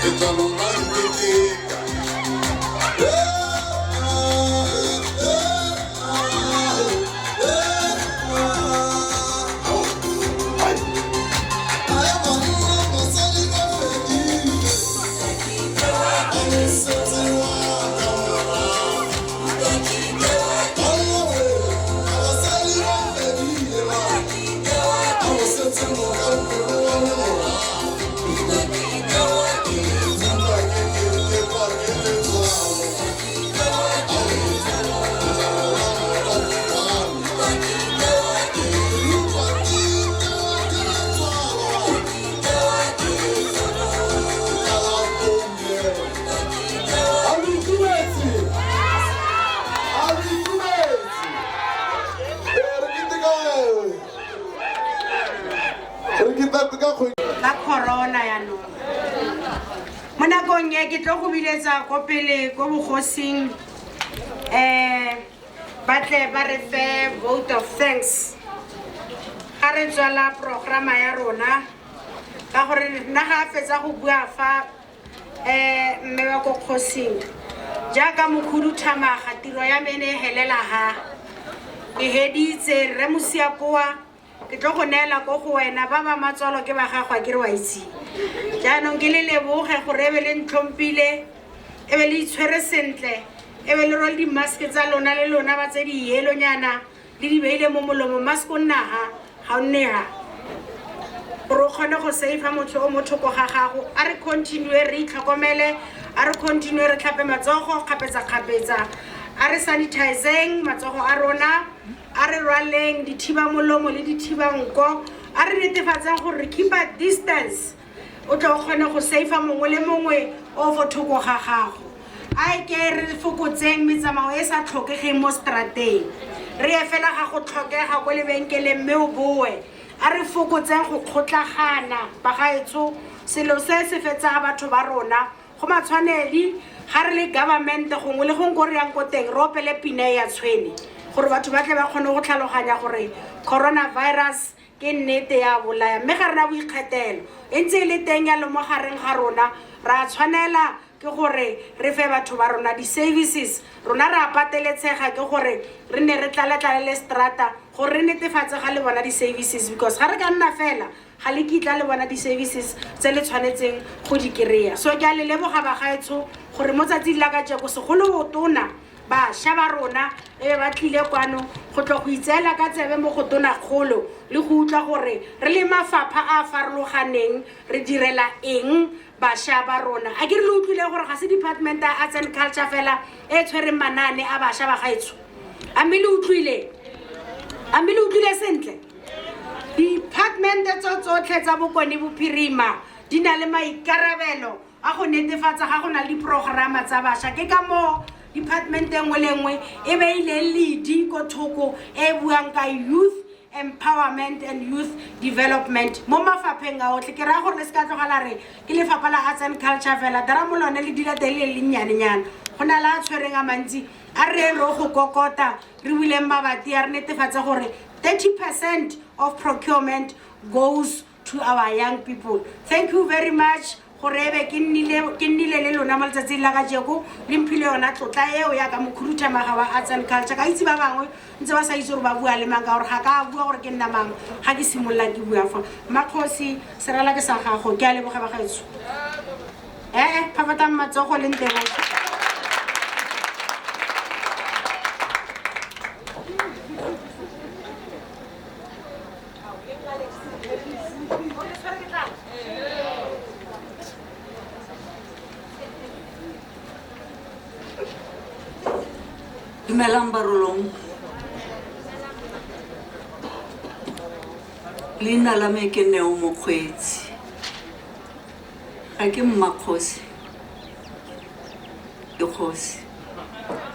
Letswalo la nketeka. A lo itumetse? A lo itumetse? Ee, re keteka kgwedi La corona yaanong. Mo nakong e ke tlo go biletsa ko pele ko bogosing, ba tle ba re fe vote of thanks ga re tswala programa ya rona, ka gore nna ga a fetsa go bua fa, mme wa ko kgosing jaaka mokhuduthamaga, tiro ya me e ne e helela ha ke heditse. Rre Mosiapoa, ke tlo go neela ko go wena. Ba ba matswalo ke ba gago, a ke re wa itse. Jaanong ke le leboge gore e be le ntlhompile, e be le itshwere sentle, e be le rwale di-mask tsa lona, le lona ba tse di yelonyana le di beile mo molomo. Mask o nna ha ga o nne ha gore o kgone go save motho o mo thoko ga gago. A re continue re itlhokomele, a re continue re tlhape matsogo kgapetsa-kgapetsa, a re sanitizeng matsogo a rona, a re rwaleng dithiba molomo le dithibanko, a re netefatseng gore re keep a distance, o tlo o kgone go save mongwe le mongwe o fo thoko ga gago. A e ke re fokotseng metsamao e sa tlhokegeng mo strateng, re ye fela ga go tlhokega ko lebenkeleng mme o boe. A re fokotseng go kgotlagana, bagaetsho. Selo se se fetsa batho ba rona go matshwanedi ga re le government gongwe le gongwe ko re yang ko teng, re opele pina e ya tshwene gore batho ba tle ba kgone go tlhaloganya gore coronavirus ke nnete ya bolaya, mme ga rena boikgethelo, e ntse e le teng yalo mo gareng ga rona. Re a tshwanela ke gore re fe batho ba rona di-services. Rona re a pateletsega ke gore re ne re tlale-tlale le strata gore re netefatse ga le bona di-services, because ga re ka nna fela ga le kitla le bona di-services tse le tshwanetseng go di kry-a. So ke a le leboga, bagaetsho, gore mo tsatsing la kajeko, segolo botona bašwa ba rona e be ba tlile kwano go tlo go itseela ka tsebe mo go tonakgolo le go utlwa gore re le mafapha a a farologaneng re direla eng bašwa ba rona. A ke re le utlwile gore ga se Department ya Arts and Culture fela e tshwereng manaane a bašwa ba gaetsho. A mme le utlwile? A mme le utlwile sentle? Department tso tsotlhe tsa Bokone Bophirima di na le maikarabelo a go netefatsa ga go na le diprograma tsa bašwa. Ke ka moo department e nngwe le nngwe e beileng ledi ko thoko e buang ka youth empowerment and youth development mo mafapheng a otlhe. Ke raya gore le se ka tlogela re ke lefapha la Arts and Culture fela, dara mo lone le dila teng le le nnyanenyana, go na le a tshwereng a mantsi. A re reng re go kokota, re buleng mabati, a re netefatse gore 30% of procurement goes to our young people. Thank you very much gore ebe ke nnile le lona mo letsatsing la kajeko, le mphile yona tlotla eo yaka mokhuduthamaga wa Arts and Culture. Ka itse ba bangwe ntse ba sa itse gore ba bua le mang, ka gore ga ka bua gore ke nna mang ga ke simolola ke bua fa. Makgosi, serala ke sa gago. Ke a leboga, bagaetsho. Ee, phaphatang matsogo le ntebogo. Dumelang Barolong. Leina la me ke Neo Mokgweetsi. Ga ke mmakgosi, ke kgosi.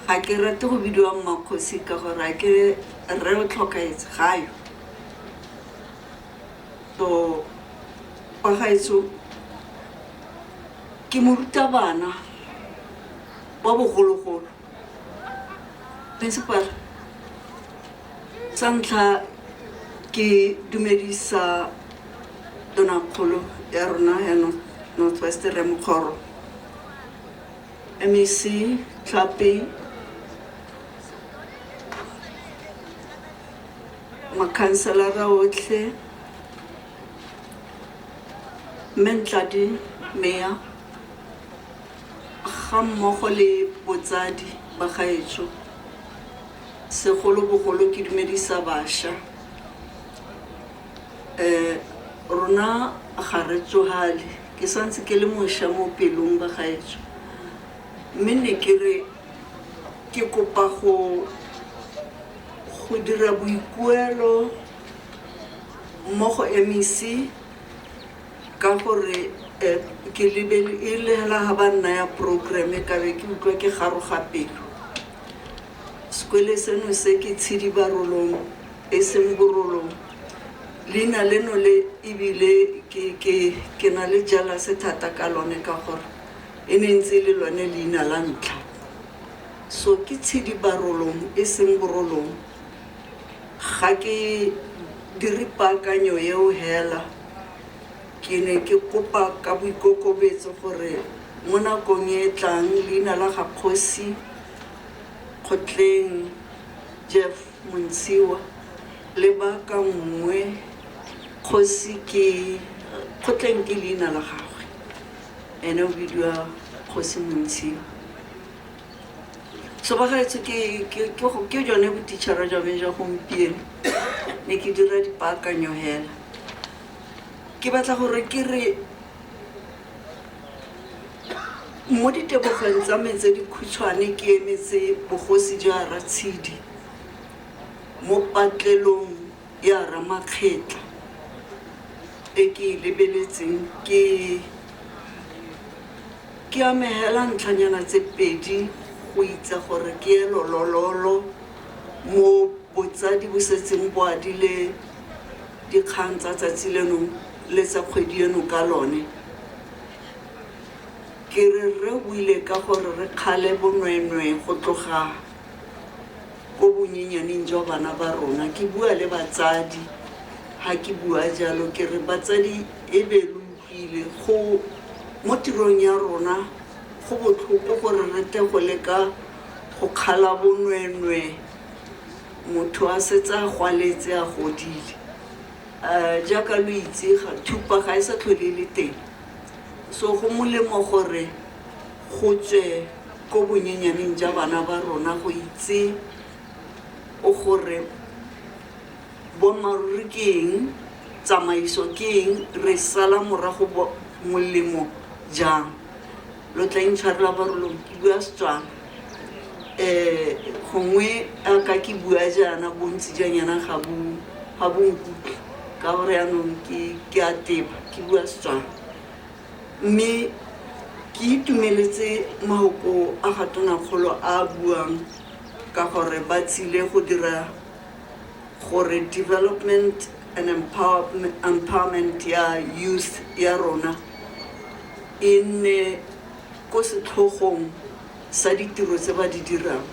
Ga ke rate go bidiwa mmakgosi ka gore a ke rre o tlhokaetse ga yo. So kwa gaetsho ke morutabana wa bogologolo. Principal, sa ntlha ke dumedisa tonakgolo ya rona yaanong. North West Rre Mokgoro, MEC Tlhapi, makhanselara otlhe, mme Ntladi Mayor, ga mmogo le botsadi ba gaetsho, segolobogolo ke dumedisa bašwa. Rona ga re tsogale, ke santse ke le mošwa mo pelong ba gaetsho, mme ne ke re ke kopa go dira boikuelo mo go MEC ka gore ke lebele e le hela ha ba nnaya programme ka be ke utlwa ke garoga pelo. Sekwele seno se ke Tshidi Barolong e seng Borolong, leina leno le ebile ke na le jealous thata ka lone ka gore e ne ntse e le lone leina la ntlha. So ke Tshidi Barolong e seng Borolong. Ga ke dire paakanyo eo hela, ke ne ke kopa ka boikokobetso gore mo nakong e e tlang leina la ga kgosi Kgotleng Jeff Montshiwa le ba ka nngwe kgosi ke Kgotleng ke leina la gagwe, ene o bidiwa kgosi Montshiwa. So ba gaetsho ke jone botitšhara jwa me jwa gompieno, ne ke dira dipaakanyo hela. Ke batla gore ke re mo ditebogong tsa me tse dikhutshwane ke emetse bogosi jwa Ratshidi mo patlelong ya Ramakgetla e ke e lebeletseng. Ke amegela ntlhanyana tse pedi go itse gore ke elolololo mo botsadi bo setseng bo adile dikgang tsa tsatsi leno le tsa kgwedi eno ka lone. Ke re re buile ka gore re kgale bonweenwee go tloga ko bonyenyaneng jwa bana ba rona. Ke bua le batsadi, ha ke bua jalo ke re batsadi e be lo utlwile go mo tirong ya rona go botlhoko gore re tle go leka go kgala bonweenwee motho a setse a gwaletse a godile. Jaaka lo itse thupa ga e sa tlhole e le teng, so go molemo gore go tswe ko bonyenyaneng jwa bana ba rona go itse o gore boammaaruri ke eng, tsamaiso ke eng, re sala morago molemo jang. Lo tla intshwarela Barolong, ke bua Setswana. Gongwe a ka ke bua jaana bontsi jwa nyana ga bo nkutlwe ka gore jaanong ke a teba, ke bua Setswana. Mme ke itumeletse mahoko a ga Tonakgolo a buang ka gore ba tsile go dira gore development and empowerment ya youth ya rona e nne ko setlhogong sa ditiro tse ba di dirang.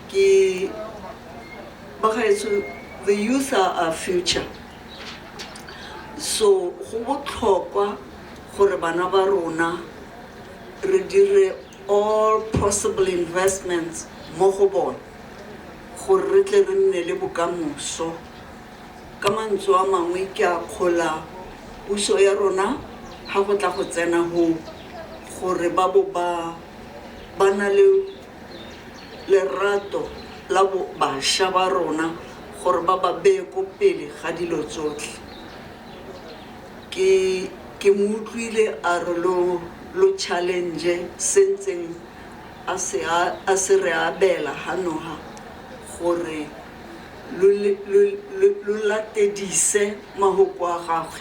Ke bagaetsho, the youth are our future. So go botlhokwa gore bana ba rona re dire all possible investments mo go bone gore re tle re nne le bokamoso. Ka mantswe a mangwe ke a kgola puso ya rona ha go tla go tsena ho gore ba bo ba na le lerato la bašwa ba rona gore ba ba beye ko pele ga dilo tsotlhe. Ke mo utlwile a re lo challenge sentseng a se re abela hanoha gore lo latedise mahoko a gagwe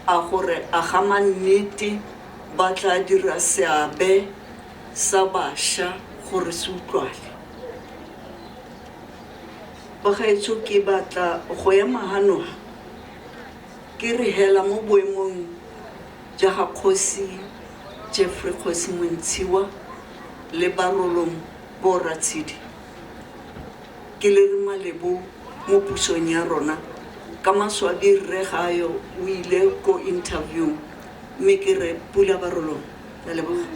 a gore a ga mannete ba tla dira seabe sa bašwa gore se utlwale. Bagaetsho, ke batla go ema hanoha ke re hela mo boemong ja ga kgosi Jeffrey Kgosi Montshiwa le Barolong bo Ratshidi, ke le re malebo mo pusong ya rona. Ka maswabi rre ga yo o ile ko interview, Mme ke re pula Barolong, ke a leboga.